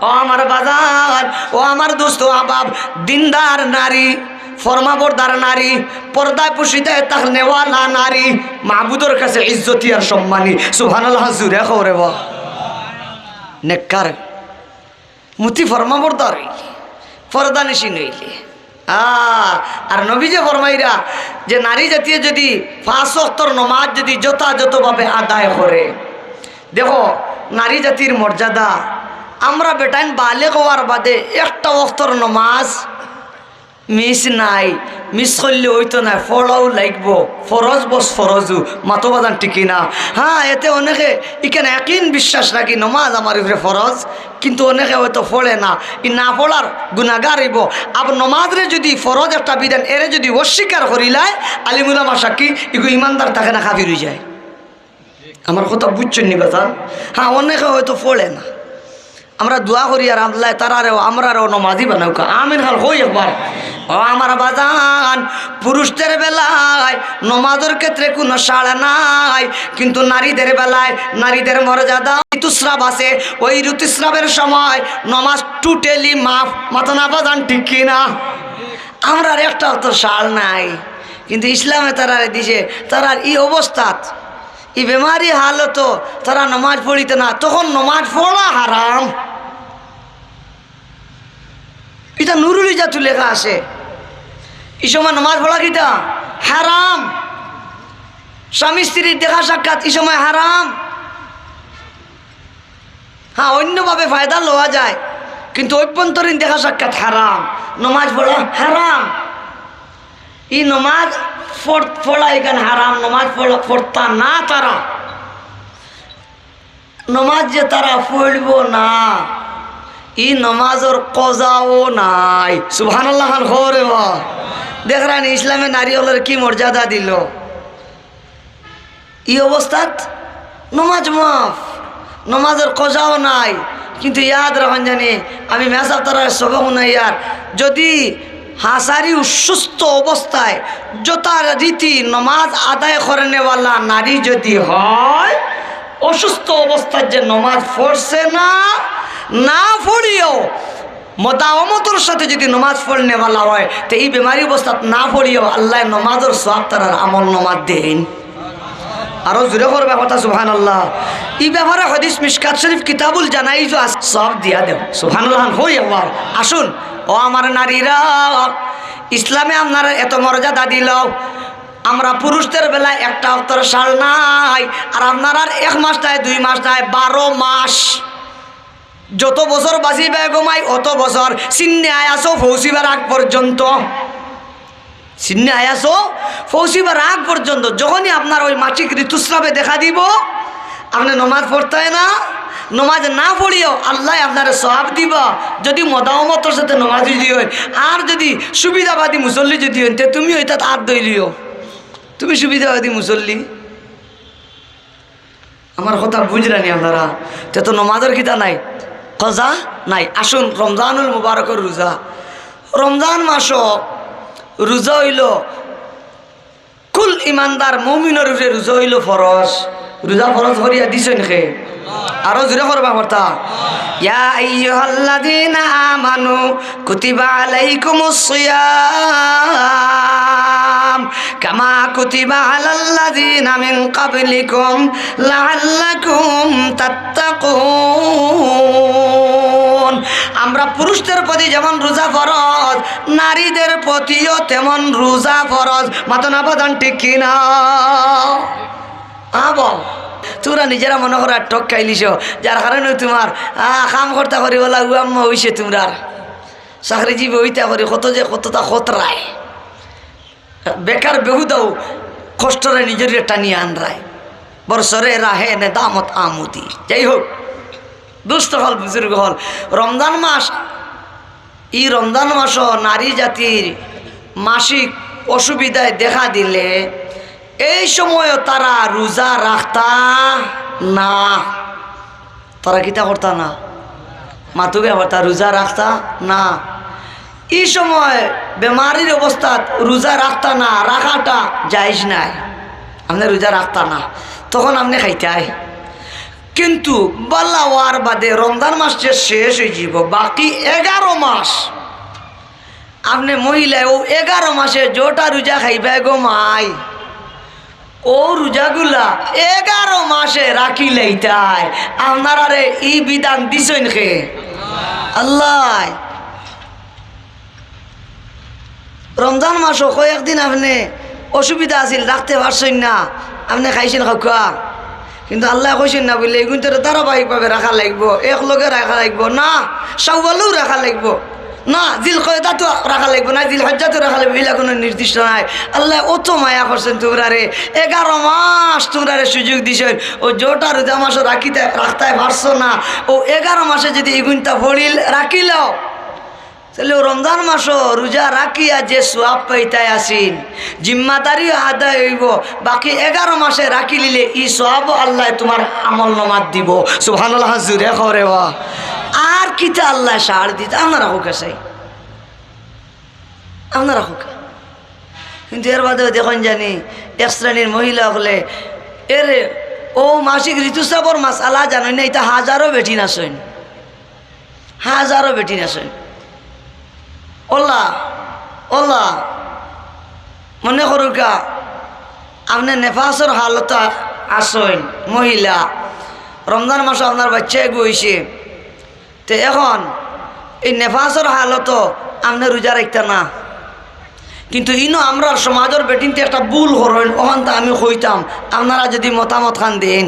ও আমার বাজান, ও আমার দোস্ত, ও আহবাব, দিনদার নারী, ফরমাবরদার নারী, পর্দায় পুশিদায় থাকনেওয়ালা নারী, মাবুদর কাছে ইজ্জতি আর সম্মানী। সুবহানাল্লাহ, জুরে কও রে বা। নেককার, মুতি ফরমাবরদার অইলে, পর্দানিশীন অইলে। আ, আর নবীজি ফরমাইরা যে নারী জাতিয়ে যদি পাঁচ ওয়াক্তর নমাজ যদি যথাযথভাবে আদায় করে, দেখো, নারী জাতির মর্যাদা, আমরা বেটাইন বালেগ অওয়ার বাদে একটা ওয়াক্তর নমাজ মিস নাই, মিস করলে অইতো নায়, পড়াউ লাগবো, ফরজ বস ফরজু, মাতো বাজান, ঠিক কি না? হ্যাঁ, এতে অনেকে ইখান একিন বিশ্বাস রাখি নমাজ আমার উপরে ফরজ, কিন্তু অনেকে হয়তো পড়ে না, ই না পড়ার গুনাগার অইবো। আবার নমাজরে যদি ফরজ একটা বিধান, এরে যদি অস্বীকার করিলায়, আলিম উলামা সাক্ষী, ইগু ইমানদার থাকে না, কাফির অইযায়। আমার কথা বুঝছইন নি বাজান? হ্যাঁ, অনেকে হয়তো পড়ে না। আমরা দোয়া করি আর আল্লায় তারারেও আমরারেও নমাজি বানাউক্কা। আমিন খান কই একবার। ও আমার বাজান, পুরুষদের বেলায় নমাজর ক্ষেত্রে কুনু ছাড় নাই, কিন্তু নারীদের বেলায় নারীদের মর্যাদা ঋতুস্রাব আছে, ওই ঋতুস্রাবের সময় নমাজ totally মাফ। মাতো না বাজান, ঠিক কি না? আমরার একটা অত ছাড় নাই, কিন্তু ইসলামে তারারে দিছে, তারার ই অবস্থাত, ই বেমারি হালতো তারা নমাজ পড়িতা না, তখন নমাজ পড়া হারাম। ইটা নুরুল ইজাতু লেখা আছে। ই সময় নমাজ পড়া কিতা? হারাম। স্বামী স্ত্রীর দেখা সাক্ষাৎ ই সময় হারাম। হ্যাঁ, অন্যভাবে ফায়দা লওয়া যায়, কিন্তু অভ্যন্তরীণ দেখা সাক্ষাৎ হারাম, নমাজ পড়া হারাম। ই নমাজ পড়-, পড়া ইখান হারাম, নমাজ পড়া, পড়তা না তারা। নমাজ যে তারা পড়বো না, ই নমাজর কজাও নাই। সুবহানাল্লাহ খান কও রে বা। দেখরানি ইসলামে নারী অকলরে কি মর্যাদা দিলো। ই অবস্থাত নমাজ মাফ, নমাজর কজাও নাই। কিন্তু ইয়াদ রাখইন জানি, আমি মেসাব তারারে সবক হুনাইয়ার, যদি হাছারি অসুস্থ অবস্থায় যথারীতি নমাজ আদায় করনেওয়ালা নারী যদি হয়, অসুস্থ অবস্থায় যে নমাজ পড়ছে না, না পড়িয়াও মুদাওয়ামতর সাথে যদি নমাজ পড়নেওয়ালা হয়, তে ই বেমারি অবস্থাত না পড়িয়াও আল্লায় নমাজর সওয়াব তারার আমল নামাত দেইন। আরো জোরে করবা কথা, সুবহানাল্লাহ। ই ব্যাপারে হাদিস মিশকাত শরীফ কিতাবুল জানাইজো আছে, সওয়াব দিয়া দেও। সুবহানাল্লাহ খান কই একবার। আসুন, ও আমার নারীরা, ইসলামে আপনারারে এত মর্যাদা দিলো, আমরা পুরুষদের বেলায় একটা অক্তর সাল নাই, আর আপনারার এক মাস নাই, দুই মাস নাই, বারো মাস। যত বছর বাঁচিবায় গো মাই, অত বছর। সিন্নে আয়াসো পৌঁছিবার আগ পর্যন্ত, সিন্নে আয়াসো পৌঁছিবার আগ পর্যন্ত, যখনই আপনার ওই মাসিক ঋতুস্রাবে দেখা দিব, আপনে নমাজ পড়তায় না, নমাজ না পড়িয়াও আল্লায় আপনারে সওয়াব দিবা। যদি মদাওমতর সাথে নমাজ যদি অইন, আর যদি সুবিধাবাদী মুসল্লি যদি অইন, তে তুমি ওইটাত আত ধইলিও, তুমি সুবিধাবাদী মুসল্লি। আমার কথা বুঝরা নি আপনারা? তে তো নমাজর কিতা নাই, কাজা নাই। আসুন, রমজানুল মুবারকর রোজা, রমজান মাসো রোজা অইলো কুল ইমানদার মুমিনর উপরে রোজা অইলো ফরজ। রোজা ফরজ করিয়া দিছইন কে? আরো জোরে করবা কথা। ইয়া আইয়ুহাল্লাযীনা আমানু কুতিবা আলাইকুমুস সিয়াম কামা কুতিবা আলাল্লাযীনা মিন ক্বাবলিকুম লাআল্লাকুম তাত্তাকুন। আমরা পুরুষদের প্রতি যেমন রোজা ফরজ, নারীদের প্রতিও তেমন রোজা ফরজ। মাতো না বাজান, ঠিক কি না? আ বল, তুমরা নিজেরা মনো করো ঠক খাইলিছো, যার কারণে তুমার, আ, কাম করতা করি ওলা উয়াম্মা অইছে তুমরার। চাকরিজীবী অইতা করি কত যে কততা খতরায়। বেকার বেহুদাও কষ্টরে নিজরে টানিয়া আনরায়। বরসরে রাহে নেদামত আমুদি। যাই হোক, দোস্ত অকল, বুজুর্গ অকল, রমজান মাস, ই রমজান মাসো নারী জাতির মাসিক অসুবিধায় দেখা দিলে এই সময়ও তারা রোজা রাখতা না। তারা কিতা করতা না? মাতুবে আবার, তারা রোজা রাখতা না। ই সময় বেমারির অবস্থাত রোজা রাখতা না, রাখাটা জায়েজ নাই। আপনে রোজা রাখতা না, তখন আপনে খাইতায়। কিন্তু বালা অওয়ার বাদে রমজান মাস যে শেষ অইযিবো, বাকি এগারো মাস আপনে মহিলায় অউ এগারো মাসে যটা রোজা খাইবায় গো মাই, অউ রোজাগুলা এগারো মাসে রাখিলাইতায়। আপনারারে ই বিধান দিছইন কে? আল্লায়। রমজান মাসো কয়েকদিন আপনে অসুবিধা আছিল, রাখতে পারছইন না, আপনে খাইছইন খাউক্কা। কিন্তু আল্লায় কইছইন না বুলে, ইগুইন্তরে ধারাবাহিকভাবে রাখা লাগবো, একলগে রাখা লাগবো না, শাওয়ালেও রাখা লাগবো না, জিলকয়দাত রাখা লাগবো না, জিলহজ্জাত রাখা লাগবো, ইলা কুনু নির্দিষ্ট নাই। আল্লায় অত মায়া করছইন তুমরারে, এগারো মাস তুমরারে সুযোগ দিছইন। অউ যটা রোজা মাসো রাখিতে, রাখতায় পারছো না, অউ এগারো মাসে যুদি ইগুইন্তা পড়িল রাখিলাও, তাইলে অউ রমজান মাসো রোজা রাখিয়া যে সওয়াব পাইতায় আছইন, জিম্মাদারিও আদায় অইবো, বাকি এগারো মাসে রাখিলিলে ই সওয়াবও আল্লায় তুমার আমলনামাত দিবো। সুবহানাল্লাহ, জোরে কও রে বা। আর কিতা আল্লায় ছাড় দিতা? আপনারা কউক্কা চাই, আপনারা কউক্কা। কিন্তু এর বাদেও দেখইন জানি এক শ্রেণীর মহিলা অকলে, এরে, অউ মাসিক ঋতুস্রাবর মাসআলা জানইন না, ইতা হাজারো বেটিন আছইন। হাজারো বেটিন আছইন। অলা, অলা, মনে করউক্কা, আপনে নেফাসর হালতো আছইন, মহিলা, রমজান মাসো আপনার বাইচ্চা এগু অইছে, তে এখন ই নেফাসর হালতো আপনে রোজা রাখতা না। কিন্তু ইনো আমরার সমাজর বেটিন্তে একটা ভুল করইন, অখানতা আমি কইতাম, আপনারা যুদি মতামতখান দেইন,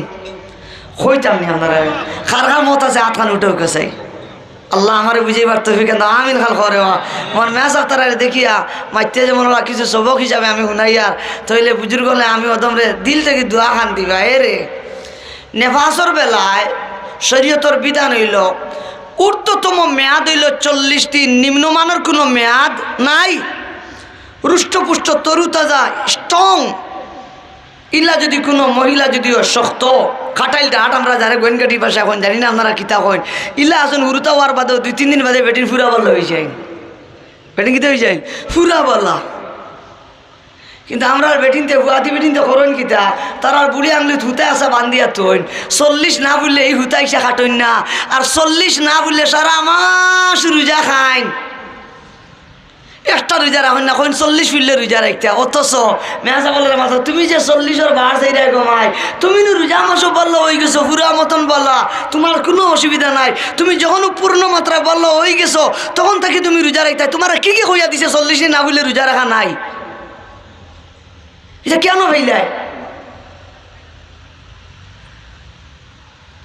কইতাম নি আপনারারে? কার কার মত আছে, আতখান উঠাউক্কা চাই। আল্লায় আমারে বুঝাইবার তৌফিক দেও, আমিন খান কও রে বা। আমার মেসাব তারারে দেখিয়া মাততে যেমন অলা কিছু সবক হিসাবে আমি হুনাইয়ার, তাইলে বুজুর্গ অকলে আমি অদমরে দিল থাকি দোয়াখান দিবা। এরে, নেফাসর বেলায় শরীয়তর বিধান অইলো, ঊর্ধ্বতম মেয়াদ অইলো চল্লিশ দিন, নিম্নমানর কুনু মেয়াদ নাই। রুষ্টপুষ্ট, তরুতাজা, strong। ইলা যুদি কুনু মহিলা যুদি অয় শক্ত, কাটাইল ডাট, আমরা যারে গোয়েনকাটি ভাষায় কইন, জানি না আপনারা কিতা কইন, ইলা আছইন, হুরুতা অওয়ার বাদেও দুই তিন দিন বাদে বেটিন ফুরা বালা অইযায়। বেটিন কিতা অইযায়? ফুরা বালা। কিন্তু আমরার বেটিন্তে, ফুয়াতি বেটিন্তে করইন কিতা? তারার বুড়ি আঙ্গুলিত হুতা আছা বান্দিয়া থইন। চল্লিশ না পুড়লে ই হুতা ইশা কাটইন না। আর চল্লিশ না পুড়লে সারা মাস রোজা খাইন। একটা রোজা রাখইন না, কইন চল্লিশ পুড়লে রোজা রাখতা। অথচ মেসাব অকলরে মাতো, তুমি যে চল্লিশর বার চাইরায় গো মাই, তুমি নু রোজা মাসো বালা অইগেছো, ফুরা মতন বালা, তুমার কুনু অসুবিধা নাই। তুমি যখন পূর্ণ মাত্রায় বালা অইগেছো, তখন থাকি তুমি রোজা রাখতায়। তুমারে কে কে কইয়া দিছে চল্লিশ দিন না পুড়লে রোজা রাখা নাই? ইটা কেনে ফাইলায়?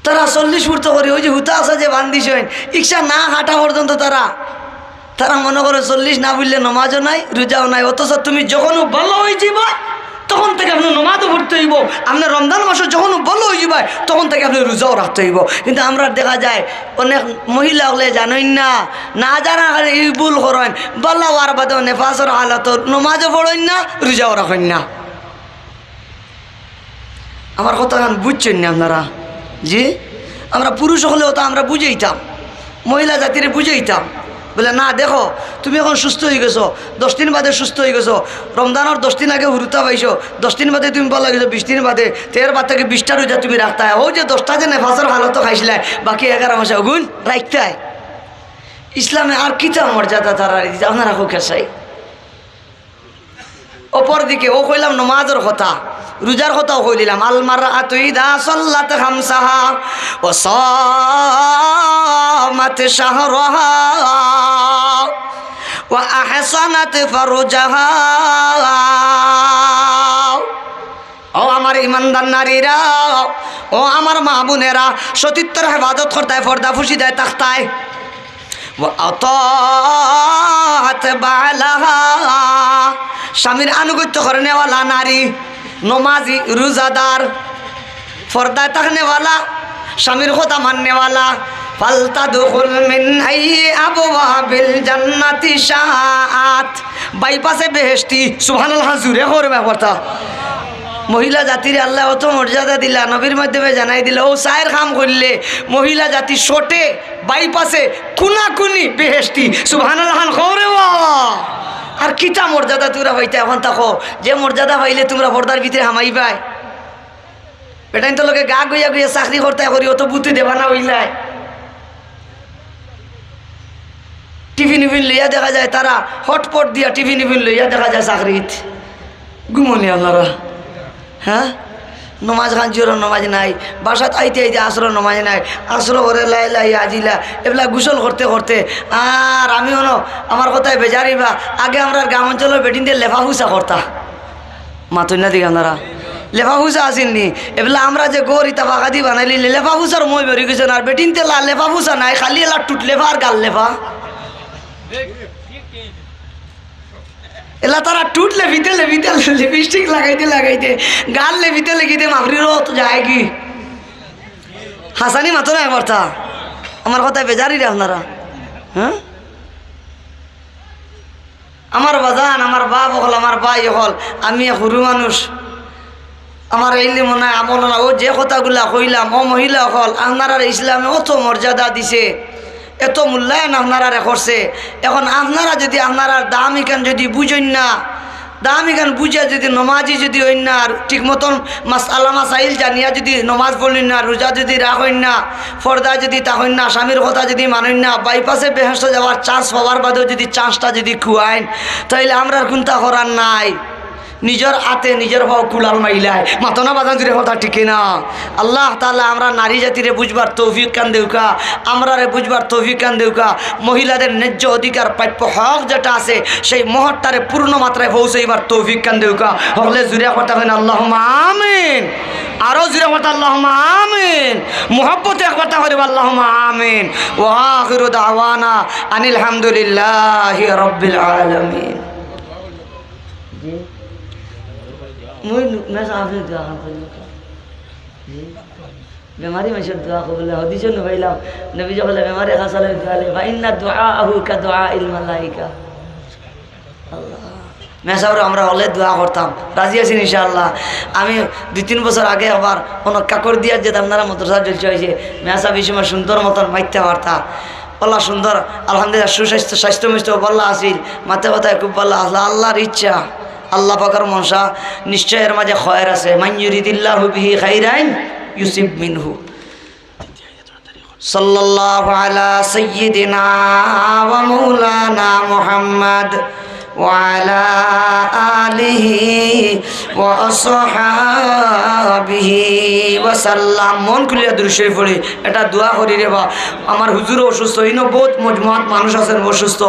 তারা চল্লিশ ফুট তো করি, ওই যে হুতা আছে যে বান্দিছইন, ইচ্ছা না কাটা পর্যন্ত তারা, তারা মনে করে চল্লিশ না পড়লে নমাজও নাই, রোজাও নাই। অথচ তুমি যখন ভালা অইযিবায়, তখন থাকি আপনে নমাজও পড়তে অইবো। আপনে রমজান মাসো যখন ভালা অইযিবায়, তখন থাকি আপনে রোজাও রাখতে অইবো। কিন্তু আমরা দেখা যায় অনেক মহিলা অকলে জানইন না, না জানার কারণে ই ভুল করইন, ভালা অওয়ার বাদেও নেফাসর হালতো নমাজও পড়ইন না, রোজাও রাখইন না। আমার কথাখান বুঝছইন নি আপনারা? জি, আমরা পুরুষ অকলে অতা আমরা বুঝাইতাম, মহিলা জাতিরে বুঝাইতাম, বলে, "না, দেখো, তুমি এখন সুস্থ অইগেছো, দশ দিন বাদে সুস্থ অইগেছো, রমজানর দশ দিন আগে হুরুতা পাইছো, দশ দিন বাদে তুমি ভালা অইগেছো, বিশ দিন বাদে, তে এর বাদ থাকি বিশটা রোজা তুমি রাখতায়, অউ যে দশটা যে নেফাসর হালতো খাইছলায়, বাকি এগারো মাসে অগুন রাখতায়।" ইসলামে আর কিতা মর্যাদা তারারে দিছে, আপনারা কউক্কা চাই। অপর দিকে অউ কইলাম নমাজর কথা, রোজার কথাও কইলিলাম। আল মারআতু ইযা সাল্লাত খামসাহা ওয়া সামাত শাহরাহা ওয়া আহসানাত ফারজাহা। ও আমার ইমানদার নারীরা, ও আমার মা বোনেরা, সতীত্বর হেফাজত করতায়, পর্দা পুশিদায় থাকতায়। ওয়া আতাআত বালাহা, স্বামীর আনুগত্য করনেওয়ালা নারী, নমাজি, রোজাদার, পর্দায় থাকনেওয়ালা, স্বামীর কথা মাননেওয়ালা। ফালতাদখুল মিন আইয়ি আবওয়াবিল জান্নাতি শাআত। বাইপাসে বেহেশতি। সুবহানাল্লাহ, জুরে কও রে বাবা। মহিলা জাতিরে আল্লায় অত মর্যাদা দিলা, নবীর মাধ্যমে জানাই দিলা, অউ চাইর কাম করলে মহিলা জাতি শর্টে, বাইপাসে, কুনাকুনি বেহেশতি। সুবহানাল্লাহ খান কও রে বাবা। আর কিতা মর্যাদা তুমরা পাইতায় অখন থাকো, যে মর্যাদা পাইলে তুমরা পর্দার ভিতরে হামাইবায়। বেটাইন্তর লগে গা গুইয়া গুইয়া চাকরি করতায় করি, অত বুদ্ধি দেবা না অইলায়। টিফিন ইফিন লইয়া দেখা যায় তারা হটপট দিয়া টিফিন ইফিন লইয়া দেখা যায় চাকরিত। ঘুমো নি আপনারা? হ্যাঁ, নমাজ খান জোহরর নমাজ নাই, বাসাত আইতে আইতে আসরর নমাজ নাই, আসর করে লাই লাই আজিলা, এবলা গোসল করতে করতে। আর আমি অনো, আমার কথায় বেজার অইবা, আগে আমরার গ্রাম অঞ্চলর বেটিন্তে লেফা ফুসা করতা। মাতইন না দেখি আপনারা। লেফা ফুসা আছিল নি? এবলা আমরা যে ঘর ইতা পাকাদি বানাইলি, লেফা ফুসার মই বেরি গেছে না, আর বেটিন্তে লা লেফা ফুসা নাই, খালি এলা টুট লেফা আর গাল লেফা। এলা তারা টুট লেফিতে লেফিতে, লিপস্টিক লাগাইতে লাগাইতে, গাল লেফিতে লেফিতে মাফরি রত যায় কি? হাসানি মাতো না একবারতা। আমার কথায় বেজার অইরা আপনারা? হ্যাঁ? আমার বাজান, আমার বাপ অকল, আমার ভাই অকল, আমি এক হুরু মানুষ, আমার ইলিম নাই, আমল নাই। অউ যে কথাগুলা কইলাম, ও মহিলা অকল, আপনারারে ইসলামে অত মর্যাদা দিছে, এত মূল্যায়ন আপনারারে করছে। এখন আপনারা যুদি আপনারার দাম ইখান যুদি বুঝইন না, দাম ইখান বুঝিয়া যুদি নমাজি যুদি অইন না, আর ঠিক মতন মাসআলা মাসাইল জানিয়া যুদি নমাজ পড়ইন না, রোজা যুদি রাখইন না, পর্দায় যুদি থাকইন না, স্বামীর কথা যুদি মানইন না, বাইপাসে বেহেশতো যাওয়ার চান্স পাওয়ার বাদেও যুদি চান্সটা যুদি খুয়াইন, তাইলে আমরার কুন্তা করার নাই। নিজর আতে নিজর পাও কুড়াল মাইলায়। মাতো না বাজান, জুরে কথা ঠিক না? আল্লাহ তাআলা আমরার নারী জাতিরে বুঝবার তৌফিক খান দেউক্কা, আমরারে বুঝবার তৌফিক খান দেউক্কা। মহিলাদের ন্যায্য অধিকার, প্রাপ্য হক যেটা আছে, সেই মহকটারে পূর্ণ মাত্রায় পৌঁছাইবার তৌফিক খান দেউক্কা। হকলে জুরে কথা কইন, আল্লাহুম্মা আমিন। আরো জুরে কথা, আল্লাহুম্মা আমিন। মহব্বতে একবারতা কইবা, আল্লাহুম্মা আমিন। ওয়া আখিরু দাওয়ানা আনিল হামদুলিল্লাহি রাব্বিল আলামিন। জি। মুই নু-, মেসাব আপনে দোয়া খান করি। জি। বেমারি মানষর দোয়া কবুল অয়। হাদিসো নু পাইলাম, নবীজি কইলা, বেমারে খাছালে দোয়া লে, "ফা ইন্না দুআআহু কা দুআইল মালাইকা।" আল্লাহ। মেসাবরে আমরা হকলে দোয়া করতাম। রাজি আছইন ইনশাআল্লাহ। আমি দুই তিন বছর আগে আবার অনো কাকরদিয়ার যে আপনারা মাদ্রাসা জলসা অইছে, মেসাব ই সময় সুন্দর মতন মাততা পারতা। আল্লাহ সুন্দর, আলহামদুলিল্লাহ, সুস্বাস্থ্য, স্বাস্থ্য মিস্থ্য ভালা আছিল, মাতে কথায় খুব ভালা আছিল। আল্লাহর ইচ্ছা, আল্লাহ পাকর মনশা, নিশ্চয় এর মাঝে খয়ের আছে। মান ইউরিদিল্লাহু বিহি খাইরান ইউসিব মিনহু। সাল্লাল্লাহু আলা সাইয়্যিদিনা ওয়া মাওলানা মুহাম্মদ وعلى آله وأصحابه وسلم। মন খুলিয়া দুরূদ শরীফ পড়ি, এটা দোয়া করি রে বা। আমার হুজুরও অসুস্থ, ইনো বহুত মজমুয়াত মানুষ আছেন অসুস্থ,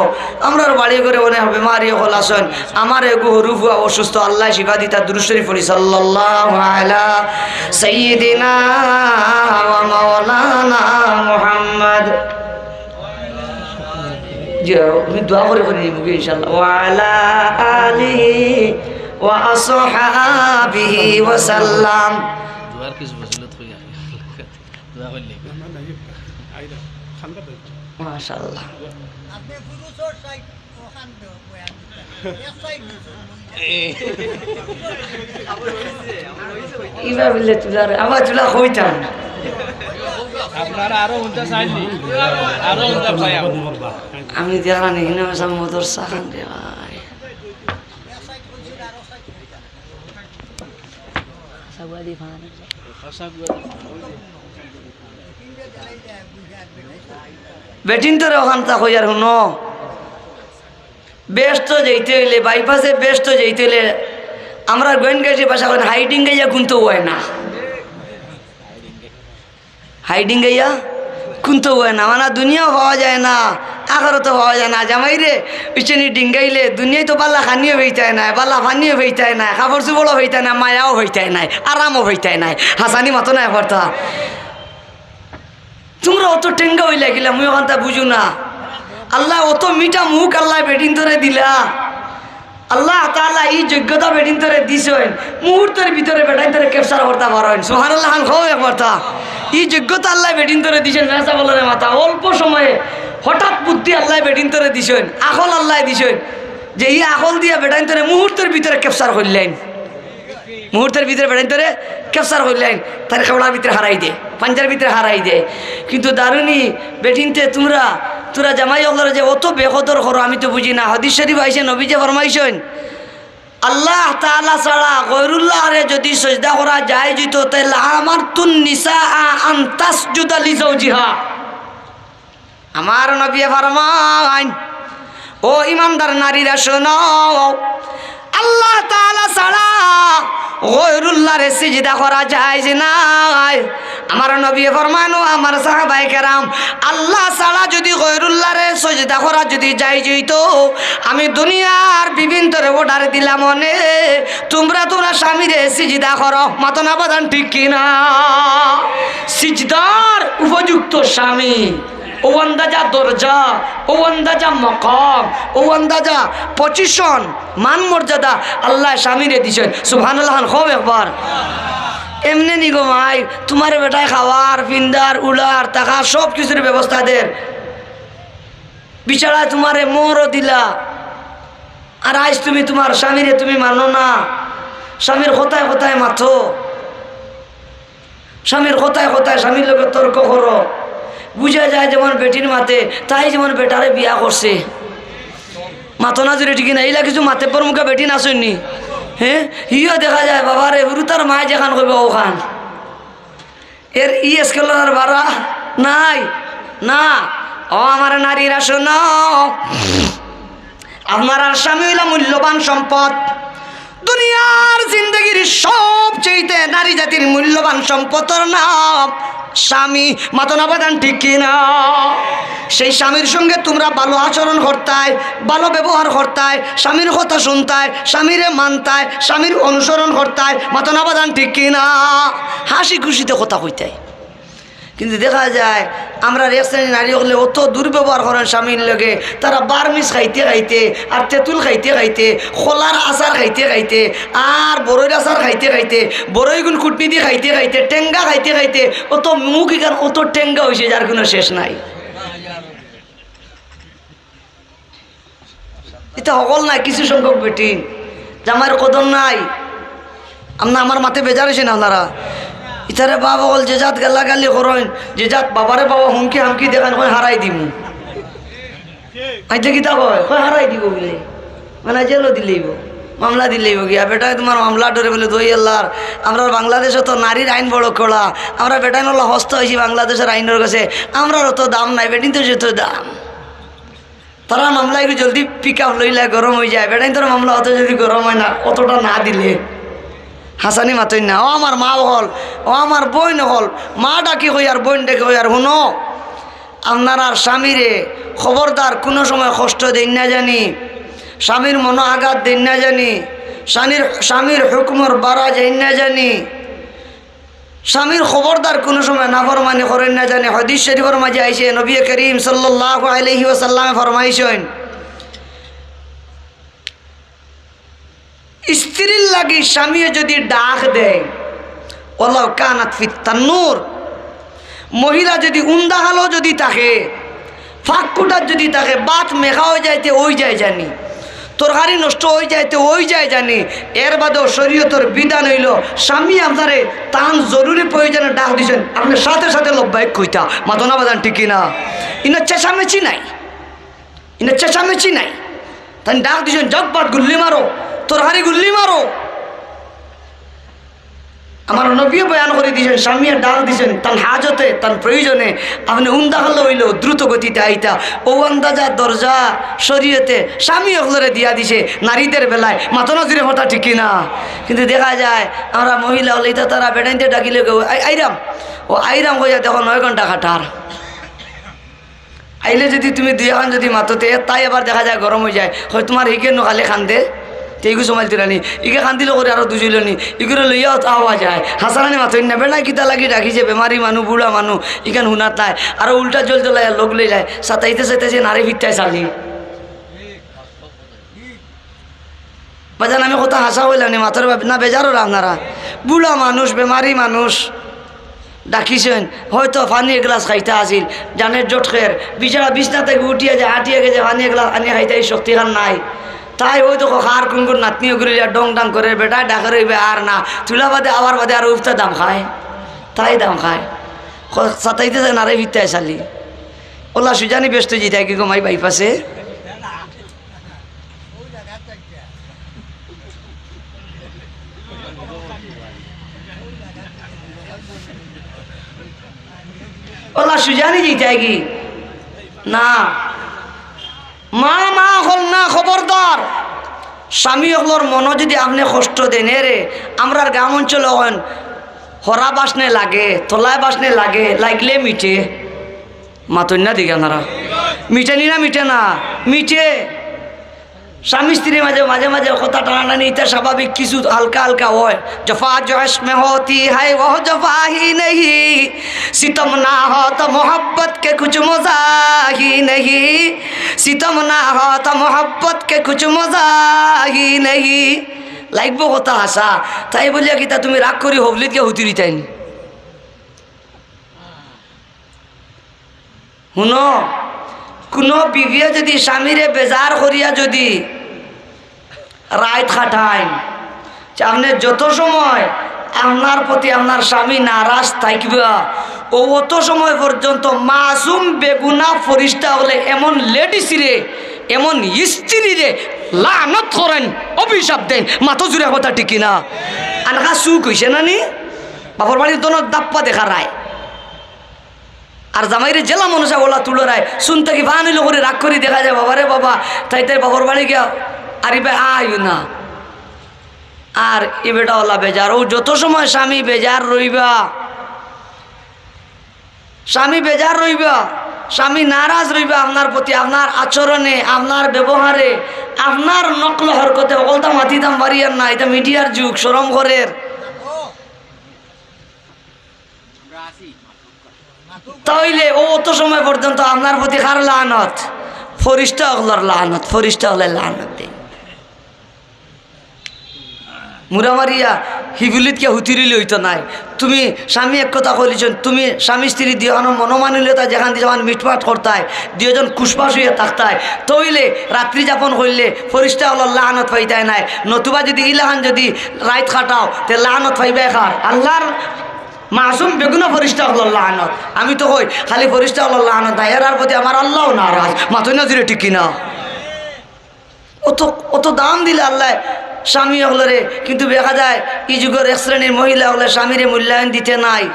আমরার বাড়ি ঘরে অনেক বেমারি অকল আছেন, আমার এগু হুরু ফুয়া অসুস্থ, আল্লায় শিফা দিতা, দুরূদ শরীফ পড়ি। صلى الله على سيدنا ومولانا محمد। জি, আমি দোয়া করি করি নিব ইনশাআল্লাহ। وعلى آله وأصحابه وسلم। দোয়ার কিছু ফজিলত কই আগে। দোয়া করলে। মাশাআল্লাহ। ইবা বিলে তুলার, আবার তুলা কইতাম। আপনারা আরো উনটা চাইনি, আরো উনটা চাই আমরা। আমি দেখানি হিনা মেশা মদরসা খান রে ভাই। বেটিন্তরে অখানতা কইয়ার হুনো, বেহেস্তো যাইতে অইলে, বাইপাসে বেহেস্তো যাইতে অইলে, আমরা গোয়েন্দাগাছি ভাষা কই, হাইডিং গাইয়া কুন্তা অয় না। হাইডিং গাইয়া কুন্তা অয় না, মানে দুনিয়াও পাওয়া যায় না, আখেরাতও পাওয়া যায় না। জামাইরে বিছনি ডিঙ্গাইলে দুনিয়াত তো বালা খানিও পাইতায় নায়, বালা পানিও পাইতায় নায়, কাপড় চুপড়ও পাইতায় নায়, মায়াও পাইতায় নায়, আরামও পাইতায় নায়। হাসানি মাতো নায় পারতা। তুমরা অত টেঙ্গা অইলা কিলা, মুই অখানতা বুঝু না। আল্লায় অত মিঠা মুখ আল্লায় বেটিন্তরে দিলা। আল্লাহ তাআলা ই যোগ্যতা বেটিন্তরে দিছইন, মুহূর্তর ভিতরে বেটাইন্তরে capture করতা পারইন। সুবহানাল্লাহ খান কও একবার তা। ই যোগ্যতা আল্লায় বেটিন্তরে দিছইন, মেসাব অকলরে মাতা। অল্প সময়ে হঠাৎ বুদ্ধি আল্লায় বেটিন্তরে দিছইন, আকল আল্লায় দিছইন, যে ই আকল দিয়া বেটাইন্তরে মুহূর্তর ভিতরে capture করলেন। মুহূর্তর ভিতরে বেটাইন্তরে capture করলেন, তারে খেওড়ার ভিতরে হারাই দে, পাঞ্জার ভিতরে হারাই দে। কিন্তু দারুনি বেটিন্তে তুমরা, তুমরা জামাই অকলরে যে অত বেকদর করো, আমি তো বুঝি না। হাদিস শরীফ আইছে, নবীজি ফরমাইছইন, আল্লাহ তাআলা ছাড়া গয়রুল্লাহরে যদি সজদা করা জায়েজ অইতো, তে লাআমারতুন নিসাআ আন তাসজুদা লিজাওজিহা। আমার নবী ফরমাইন, ও ইমানদার নারীরা শুনো, আল্লাহ তাআলা ছাড়া গয়রুল্লাহরে সিজদা করা জায়েজ নায়। আমার নবী ফরমাইন, ও আমার সাহাবায়ে কেরাম, আল্লাহ ছাড়া যদি গয়রুল্লাহরে সিজদা করা যদি জায়েজ অইতো, আমি দুনিয়ার বেটিন্তরে order দিলাম অনে, তুমরা তুমরা স্বামীরে সিজদা করো। মাতো না বাজান, ঠিক কি না? সিজদার উপযুক্ত স্বামী, ও আন্দাজা দরজা, ও আন্দাজা মাকাম, ও আন্দাজা position, মান মর্যাদা আল্লায় স্বামীরে দিছইন। সুবহানাল্লাহ খান কও একবার। এমনে নি গো মাই, তুমারে বেটায় খাওয়ার, ফিন্দার, উড়ার, থাকার সব কিছুর ব্যবস্থা দের। বিচারায় তুমারে মোহরও দিলা, আর আইজ তুমি তুমার স্বামীরে তুমি মানো না, স্বামীর কথায় কথায় মাতো। স্বামীর কথায় কথায় স্বামীর লগে তর্ক করো। বুঝা যায় যেমন বেটির মাতে, তাই যেমন বেটারে বিয়া করছে। মাতো না জুরে, ঠিক না? ইলা কিছু মাতেব্বর মুখা বেটিন আছইন নি? হে, ইও দেখা যায়, বাবারে, হুরুতার মায় যেখান কইবা অখান। এর ই স্কেলর আর বাড়া নাই না। ও আমার নারীরা শুনো, আপনারার স্বামী অইলা মূল্যবান সম্পদ। দুনিয়ার জিন্দেগির সবচেয়ে নারী জাতির মূল্যবান সম্পদর নাম স্বামী। মাতো না বাজান, ঠিক কি না? সেই স্বামীর সঙ্গে তুমরা ভালো আচরণ করতায়, ভালো ব্যবহার করতায়, স্বামীর কথা শুনতায়, স্বামীরে মানতায়, স্বামীর অনুসরণ করতায়। মাতো না বাজান, ঠিক কি না? হাসি খুশিতে কথা কইতায়। কিন্তু দেখা যায়, আমরার এক শ্রেণীর নারী অকলে অত দুর্ব্যবহার করইন স্বামীর লগে, তারা বার্মিজ খাইতে খাইতে, আর তেঁতুল খাইতে খাইতে, কলার আচার খাইতে খাইতে, আর বড়ইর আচার খাইতে খাইতে, বড়ইগুন কুটনি দি খাইতে খাইতে, টেঙ্গা খাইতে খাইতে, অত মুখ ইখান অত টেঙ্গা অইছে, যার কুনু শেষ নাই। ইতা হকল নায়, কিছু সংখ্যক বেটিন, জামাইর কদর নাই। আমনা আমার মাতে বেজার অইছইন আপনারা। ইতারে বাপ অকল যে জাত গালাগালি করইন, যে জাত বাবারে বাবা হুমকি হামকি দেখাইন, কয় হারাই দিমু। আইতে কিতা কয়? কয় হারাই দিবো বুলে। মানে জেলও দিলাইবো, মামলা দিলাইবো গিয়া। বেটায় তুমার মামলা ডরে বুলে, দই আল্লাহর, আমরার বাংলাদেশো তো নারীর আইন বড় কড়া, আমরা বেটাইন অলা হস্ত অইছি বাংলাদেশর আইনর গেছে, আমরার অত দাম নাই, বেটিন্তর যত দাম। তারার মামলা একটু জলদি পিক আপ লইলে গরম অইযায়, বেটাইন্তর মামলা অত জলদি গরম অয় না, অতটা না দিলে। হাছানি মাতইন না। ও আমার মা অকল, ও আমার বইন অকল, মা ডাকি কইয়ার, বইন ডাকি কইয়ার, হুনো, আপনারার স্বামীরে খবরদার কুনু সময় কষ্ট দেইন না জানি, স্বামীর মনো আঘাত দেইন না জানি, স্বামীর, স্বামীর হুকুমর বারা যাইন না জানি, স্বামীর খবরদার কুনু সময় নাফরমানি করইন না জানি। হাদিস শরিফর মাঝে আইছে, নবী করিম সাল্লাল্লাহু আলাইহি ওয়াসাল্লামে ফরমাইছইন, স্ত্রীর লাগি স্বামীয়ে যুদি ডাক দেয়, ওয়ালাউ কানাত ফিত তান্নুর, মহিলা যুদি উন্দাহালো যুদি থাকে, ফাঁক কুটাত যুদি থাকে, ভাত মেখা অইযায় তে অইযায় জানি, তরকারি নষ্ট অইযায় তে অইযায় জানি, এর বাদেও শরিয়তর বিধান অইলো, স্বামী আপনারে তান জরুরি প্রয়োজনে ডাক দিছইন, আপনে সাথে সাথে লব্বাইক কইতা, মাতো না বাজান, ঠিক কি না? ইনো চেঁচামেচি নাই, ইনো চেঁচামেচি নাই। তাইন ডাক দিছইন, "যাও ভাত গুল্লি মারো, তরকারি গুল্লি মারো।" আমার নবীয়ে বয়ান করি দিছইন, স্বামীয়ে ডাক দিছইন, তান হাজতে, তান প্রয়োজনে, আপনে উন্দাহালো অইলেও দ্রুত গতিতে আইতা। ও আন্দাজা দরজা শরিয়তে স্বামী অকলরে দিয়া দিছে, নারীদের বেলায়। মাতো না জুরে, কথা ঠিক কি না? কিন্তু দেখা যায়, আমরা মহিলা অকলে ইতা তারা বেটাইন্তে ডাকিলে কেউ, "আই-, আইরাম।" ও আইরাম কইয়া দেখো নয় ঘন্টা কাটার। আইলে যুদি তুমি দুই একখান যুদি মাতো তে, তাই আবার দেখা যায় গরম অইযায়। কয়, "তুমার হিগে নু খালি কান্দে, তে ইগু সামাইলতে নানি, ইগে কান্দিলে করি আরো দুজইল নি, ইগুরে লইয়াও তো আওয়া যায়।" হাছানি মাতইন না, বেটায় কিতা লাগি ডাকিছে, বেমারি মানু, বুড়া মানু, ইখান হুনাত নায়। আরো উল্টা জল জ্বলাইয়া লগ লইলায়, সাতাইতে সাতাইতে নারে ফিরতায় চালি। বাজান, আমি কথা হাছা কইলাম নি, মাতর বাপ না বেজার অইরা আপনারা। বুড়া মানুষ, বেমারি মানুষ, ডাকিছইন, হয়তো পানি এক গ্লাস খাইতা আছিল, জানের জটকের, বিছানা, বিছনা থাকি উঠিয়া যে আটিয়া গেছে, পানি এক গ্লাস আনিয়া খাইতা, ই শক্তিখান নাই। তাই অউ দেখো, কার কুনগুর নাতনি অগুরে লইয়া ডং ডাং করের, বেটায় ডাকের অইবে আর না, তুলা বাদে, আওয়ার বাদে আরো উফতা দাম খায়, তাই দাম খায়। খ-, সাতাইতে যায় নারে ফিরতায় চালি। অলা সুজানি বেস্ত জিতায় কি গো মাই বাইপাসে? অলা সুজানি দিতায় কি? না। মা, মা অকল না, খবরদার। স্বামী অকলর মনো যুদি আপনে কষ্ট দেন, এরে, আমরার গ্রাম অঞ্চল অখন হরা বাসনে লাগে, তলায় বাসনে লাগে, লাগলে মিটে। মাতইন না দেখি আপনারা। মিটেনি না, মিটে না? মিটে। স্বামী স্ত্রীর মাঝে, মাঝে মাঝে কথা টানাটানি, ইতা স্বাভাবিক, কিছু হালকা হালকা অয়। جفا جو عشق میں ہوتی ہے وہ جفا ہی نہیں، ستم نہ ہو تو محبت کے کچھ مزہ ہی نہیں، ستم نہ ہو تو محبت کے کچھ مزہ ہی نہیں۔ লাগবো কথা হাছা। তাই বুলিয়া কিতা তুমি রাগ করি হবলিত গিয়া হুতি দিতায় নি? হুনো, কুনু বিবিয়ে যুদি স্বামীরে বেজার করিয়া যুদি রাইত কাটাইন, যে আপনে যত সময় আপনার প্রতি আপনার স্বামী নারাজ থাকবা, ও অত সময় পর্যন্ত মাসুম বেগুনা ফরিস্তা অকলে এমন লেডিসরে, এমন স্ত্রীরে লানত করেন, অভিশাপ দেন। মাতো জুরে, কথা ঠিক কি না? আনকা সুখ অইছে না নি? বাপর বাড়ির দনর দাপ্পা দেখা রায়। আর জামাইরে যেলা মনো চায় অলা তুলরায়, চুন থাকি পানি অইলো করি রাগ করি দেখা যায়, বাবারে বাবা, তাই তাই বাপর বাড়ি গিয়া আর ইবা আইও না। আর ই বেটা অলা বেজার, ও যত সময় স্বামী বেজার রইবা, স্বামী বেজার রইবা, স্বামী নারাজ রইবা আপনার প্রতি, আপনার আচরণে, আপনার ব্যবহারে, আপনার নকল হরকতে, অকলতা মাতিতাম পারিয়ার না, ইটা মিডিয়ার যুগ, শরম করের। তাইলে ও অত সময় পর্যন্ত আপনার প্রতি কার লানত? ফরিস্তা অকলর লানত, ফরিস্তা অকলে লানত দেইন। মুরা মারিয়া হিবুলিত গিয়া হুতি রইলে অইতো নায়। তুমি স্বামী এক কথা কইলিছইন, তুমি স্বামী স্ত্রী দুইওজন মনোমালিন্যতা যেখান দিয়া যেখান মিটমাট করতায়, দুইওজন খুশবাস অইয়া থাকতায়, তাইলে রাত্রি যাপন করলে ফরিস্তা অকলর লানত পাইতায় নায়। নতুবা যুদি ইলাখান যুদি রাইত কাটাও, তে লানত পাইবায় কার? আল্লার মাসুম বেগুনা ফরিস্তা অকলর লানত। আমি তো কই, খালি ফরিস্তা অকলর লানত নায়, এরার প্রতি আমার আল্লাও নারাজ। মাতইন না জুরে, ঠিক কি না? অত, অত দাম দিলে আল্লায় স্বামী অকলরে, কিন্তু দেখা যায় ই যুগর এক শ্রেণীর মহিলা অকলে স্বামীরে মূল্যায়ন দিতে নায়।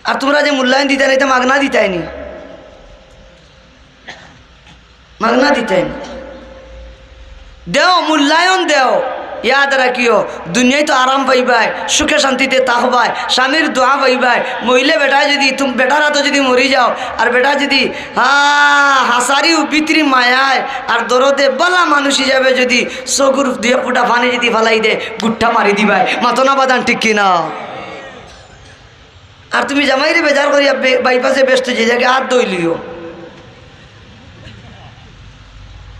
আর তুমরা যে মূল্যায়ন দিতায় নায়, ইতা মাগনা দিতায় নি। মাগনা দিতায় না। দেও, মূল্যায়ন দেও। ইয়াদ রাখিও, দুনিয়াত তো আরাম পাইবায়, সুখে শান্তিতে থাকবায়, স্বামীর দোয়া পাইবায়, মইলে বেটায় যুদি তুম-, বেটার আতো যুদি মরি যাও, আর বেটা যুদি, হা, হাসারিও ভিতরি মায়ায় আর দরদে বালা মানুষ হিসাবে যুদি চকুর দুই ফুটা পানি যুদি ফালাই দে, গুট্টা মারি দিবায়। মাতো না বাজান, ঠিক কি না? আর তুমি জামাইরে বেজার করিয়া বে-, বাইপাসে বেহেস্তো যে জায়গায় আত ধইলিও,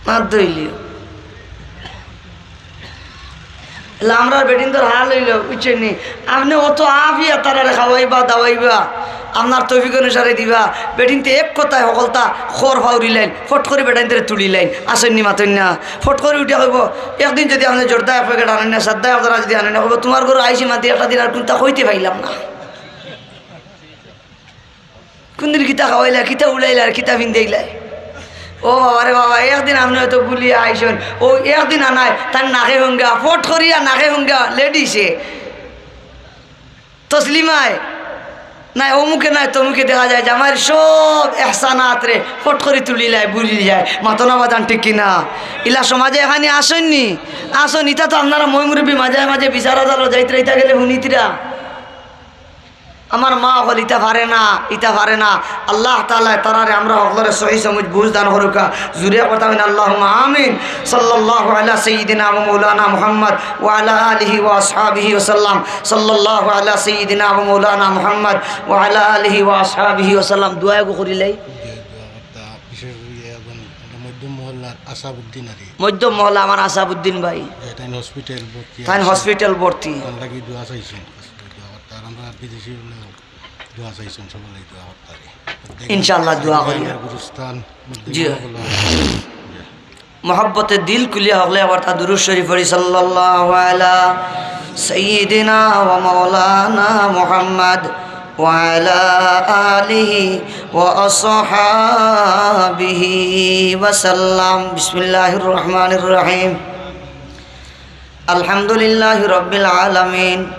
আত ধইলিও। এলা আমরার বেটিন্তর হাল অইলো, বুঝছইন নি? আপনে অত আফিয়া তারারে খাওয়াইবা, দাওয়াইবা, আপনার তৌফিক অনুসারে দিবা। বেটিন্তে এক কথায় হকলতা খর ফাউরিলাইন, ফট করি বেটাইন্তরে তুলিলাইন, আছইন নি, মাতইন না। ফট করি উঠিয়া কইবো, একদিন যুদি আপনে জর্দা এক প্যাকেট আনইন না, সাদ্দা এক জরা যুদি আনইন না, কইবো, "তুমার ঘরো আইছি মাতি একটা দিন আর কুন্তা কইতে পাইলাম না।" কুনদিন কিতা খাওয়াইলা, কিতা উড়াইলা, আর কিতা ফিন্দাইলা? ও বাবা রে বাবা, একদিন আপনে অয়তো ভুলিয়া আইছইন, অউ একদিন আনায়, তার নাকে হুঙ্গা, ফট করিয়া নাকে হুঙ্গা, লেডিসে, তসলিমায়, নায় অমুকে নায় তমুকে দেখা যায়, জামাইর সব এহসানাতরে ফট করি তুলিলায়, ভুলিলায়, মাতো না বাজান, ঠিক কি না? ইলা সমাজে এখানে আছইন নি, আছইন, ইতা তো আপনারা ময় মুরব্বি মাঝে মাঝে বিচার আদালত যাইতরা, ইতা গেলে হুনিতরা। আমার মা অকল ইতা পারে না, ইতা পারে না। আল্লাহ তাআলায় তারারে আমরা হকলরে সহি সমুজ বুঝ দান করুকা। জুরে কথা কইন, আল্লাহুম্মা আমিন। সাল্লাল্লাহু আলা সাইয়্যিদিনা ওয়া মাওলানা মুহাম্মদ ওয়া আলা আলিহি ওয়া আসহাবিহি ওয়া সাল্লাম। সাল্লাল্লাহু আলা সাইয়্যিদিনা ওয়া মাওলানা মুহাম্মদ ওয়া আলা আলিহি ওয়া আসহাবিহি ওয়া সাল্লাম। দোয়া এগু করিলাই। যে দোয়া করতা, বিশেষ করি এখন মধ্যম মহল্লার আসাবউদ্দিন আলী। মধ্যম মহল্লা আমার আসাবউদ্দিন ভাই। যে তাইন হসপিটাল ভর্তি তাইন আছে। হসপিটাল ভর্তি। তান লাগি দোয়া চাইছইন। দোয়া করতা, আর আমরা বিদেশি হলেও দোয়া চাইছইন, সবাই দোয়া করতা। ইনশাআল্লাহ দোয়া করি। গুরুস্থান, জি। মহব্বতে দিল খুলিয়া হকলে আবার তা দুরূদ শরীফ পড়ি, সাল্লাল্লাহু আলা সাইয়্যিদিনা ওয়া মাওলানা মুহাম্মদ ওয়া আলা আলিহি ওয়া আসহাবিহি ওয়া সাল্লাম। বিসমিল্লাহির রহমানির রহিম। আলহামদুলিল্লাহি রাব্বিল আলামিন।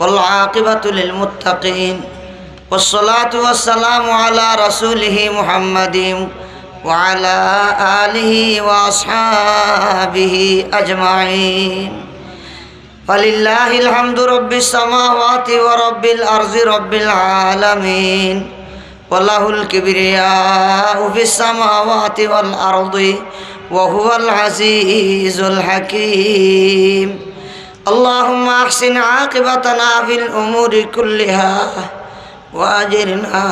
والعاقبة للمتقين، والصلاة والسلام على رسوله محمد وعلى آله وأصحابه أجمعين. فلله الحمد رب السماوات ورب الأرض رب العالمين. وله الكبرياء في السماوات والأرض وهو العزيز الحكيم. اللهم أحسن عاقبتنا في الأمور كلها وأجرنا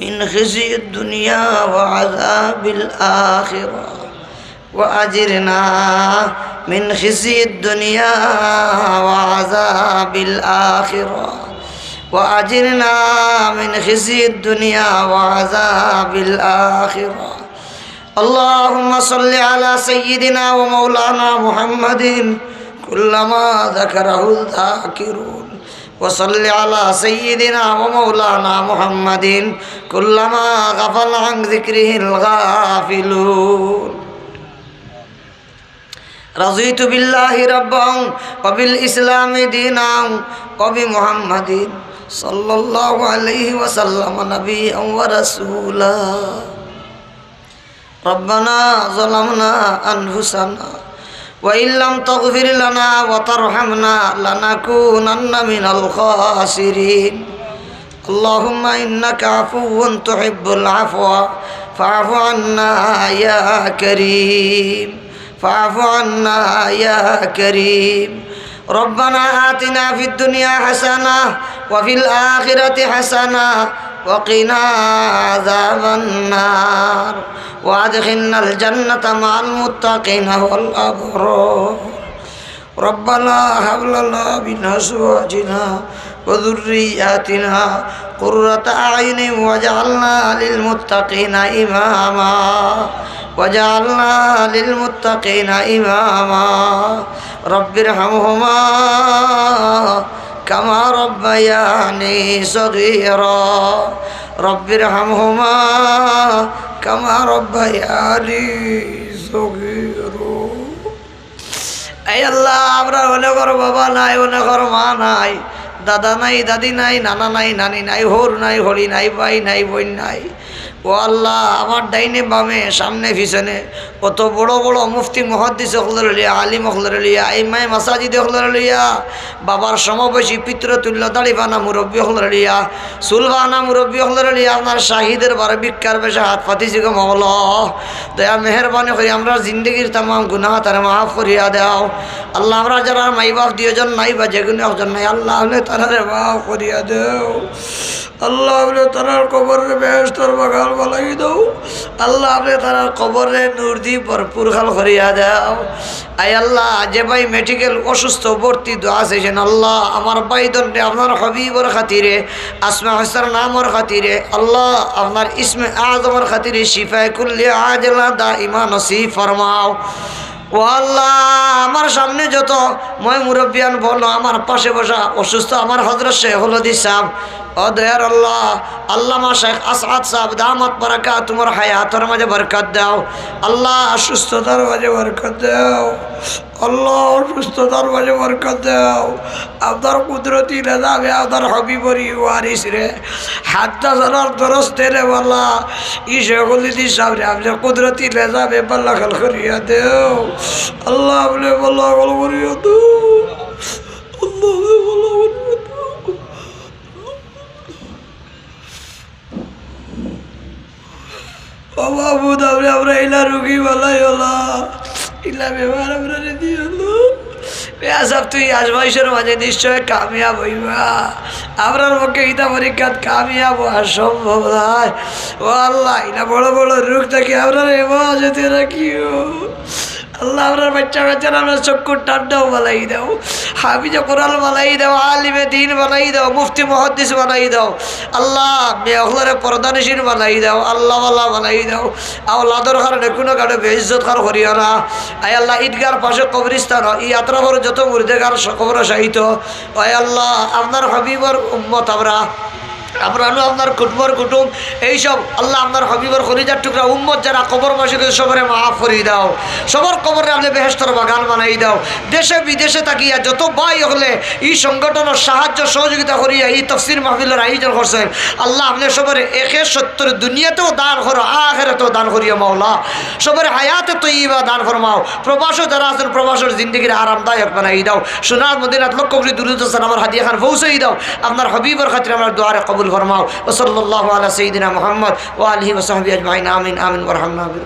من خزي الدنيا وعذاب الآخرة. وأجرنا من خزي الدنيا وعذاب الآخرة. وأجرنا من خزي الدنيا وعذاب الآخرة. اللهم صل على سيدنا ومولانا محمد كلما ذكره الذاكرون. وصل على سيدنا ومولانا محمد كلما غفل عن ذكره الغافلون. رضيت بالله ربا وبالإسلام دينا وبمحمد صلى الله عليه وسلم نبيا ورسولا. ربنا ظلمنا أنفسنا وإن لم تغفر لنا وترحمنا لنكونن من الخاسرين. اللهم إنك عفو تحب العفو فاعف عنا يا كريم. فاعف عنا يا كريم. ربنا آتنا في الدنيا حسنة وفي الآخرة حسنة وقنا عذاب النار. وأدخلنا الجنة مع المتقين والأبرار. ربنا هب لنا من أزواجنا وذرياتنا قرة أعين واجعلنا للمتقين إماما. واجعلنا للمتقين إماما. رب ارحمهما كما ربياني صغيرا. رب ارحمهما كما ربياني صغيرا. এই আল্লাহ, আমরার অনেকর বাবা নাই, অনেকর মা নাই, দাদা নাই, দাদি নাই, নানা নাই, নানি নাই, হউর নাই, হড়ি নাই, ভাই নাই, বইন নাই। ও আল্লাহ, আমার ডাইনে বামে, সামনে পিছনে অত বড় বড় মুফতি মুহাদ্দিস অকলরে লইয়া, আলিম অকলরে লইয়া, ইমামে মাসাজিদ অকলরে লইয়া, বাবার সমবয়সী পিতৃতুল্য দাড়ি ফানা মুরব্বী অকলরে লইয়া, চুল ফানা মুরব্বী অকলরে লইয়া আপনার শাহী দরবারে ভিক্ষার বেশে হাত পাতিছি গো মাওলা। দয়া মেহেরবানি করি আমরার জিন্দেগির তামাম গুনাহ তারে মাফ করিয়া দেও। আল্লাহ, আমরার যারার মাই বাপ দুইজন নাই বা যেকুনু একজন নাই, আল্লাহ, আপনে তারারে মাফ করিয়া দেও। আল্লাহ, আপনে তারার কবররে বেহেশতর বাগান বানাই দেও। আল্লাহ, আপনে তারার কবররে নূর দি ভরপুর খাল করিয়া দেও। আয় আল্লাহ, যে ভাই মেডিকেল অসুস্থ ভর্তি দোয়া চাইছইন, আল্লাহ, আমার ভাইদনরে আপনার হাবিবর খাতিরে, আসমা হুসনার নামর খাতিরে, আল্লাহ, আপনার ইসমে আজমর খাতিরে শিফায়ে কুল্লি আজেলা দাইমা নসিব ফরমাও। ও আল্লাহ, আমার সামনে যত ময় মুরব্বিয়ান বলো, আমার পাশে বসা অসুস্থ আমার হযরত শেখুল হাদিস সাহেব, ও দয়ার আল্লাহ, আল্লামা শেখ আসআদ সাহেব দামাত বারাকাতুহুমুল হায়াতর মাঝে বরকত দেও। আল্লাহ, সুস্থতার মাঝে বরকত দেও। আল্লাহ, সুস্থতার মাঝে বরকত দেও। আপনার কুদরতি নিজামে আপনার হাবিবর ই ওয়ারিসরে হাদিস জানার দরস দেনে বালা, ই শেখুল হাদিস সাহেবরে আপনে কুদরতি নিজামে বালা খাল করিয়া দেও। আল্লাহ, আপনে বালা খাল করিয়া দেও। আল্লাহ, আপনে বালা করিয়া দেও। ও মাবুদ, আপনে আমরার ইলা রুগী বালাই অলা, ইলা বেমার আমরারে দিও না। এ আজাব তুই আজমাইশর মাঝে নিশ্চয় কামিয়াব অইবা। আমরার পক্ষে ইতা পরীক্ষাত কামিয়াব অওয়া সম্ভব নায়। ও আল্লাহ, ইলা বড় বড় রোগ থাকি আমরারে হেফাজতে রাখিও। আল্লাহ, আমরার বাচ্চা কাচ্চারে আমরার চক্ষুর ঠান্ডাও বানাই দেও, হাফিজে কোরআন বানাই দেও, আলিমে দ্বীন বানাই দেও, মুফতি মুহাদ্দিস বানাই দেও। আল্লাহ, মেয়ে অকলরে পর্দানশীন বানাই দেও, আল্লাহওয়ালা বানাই দেও। আওলাদর কারণে কুনু কারো বেইজ্জত খার করিও না। আয় আল্লাহ, ঈদগাহর পাশে কবরস্থান, ই আতরাফর যত মুর্দেগার কবর শায়িত, আয় আল্লাহ, আপনার হাবিবর উম্মত আমরা, আমরা নু আপনার কুটুমর কুটুম, এই সব আল্লাহ আপনার হাবিবর কলিজার টুকরা উম্মত যারা কবরবাসী অইছে সবরে মাফ করি দেও, সবর কবররে আপনে বেহেশতর বাগান বানাই দেও। দেশে বিদেশে থাকিয়া যত ভাই অকলে ই সংগঠনর সাহায্য সহযোগিতা করিয়া ই তফসির মাহফিলর আয়োজন করছইন, আল্লাহ আপনে সবরে একে সত্তর দুনিয়াতেও দান করো, আখেরাতেও দান করিও মাওলা। সবরে হায়াতে তৈয়বা দান ফরমাও। প্রবাসো যারা আছইন প্রবাসর জিন্দেগিরে আরামদায়ক বানাই দেও। সোনার মদিনাত লক্ষ কোটি দুরুদ ও সালামর হাদিয়া খান পৌঁছাই দেও। আপনার হাবিবর খাতিরে আমরার দোয়ারে কবুল ফরমাও। ওয়া সাল্লাল্লাহু আলা সাইয়্যিদিনা মুহাম্মদ ওয়া আলিহি ওয়া সাহবিহি আজমাইন। আমিন, আমিন, ওয়ারহামনা বির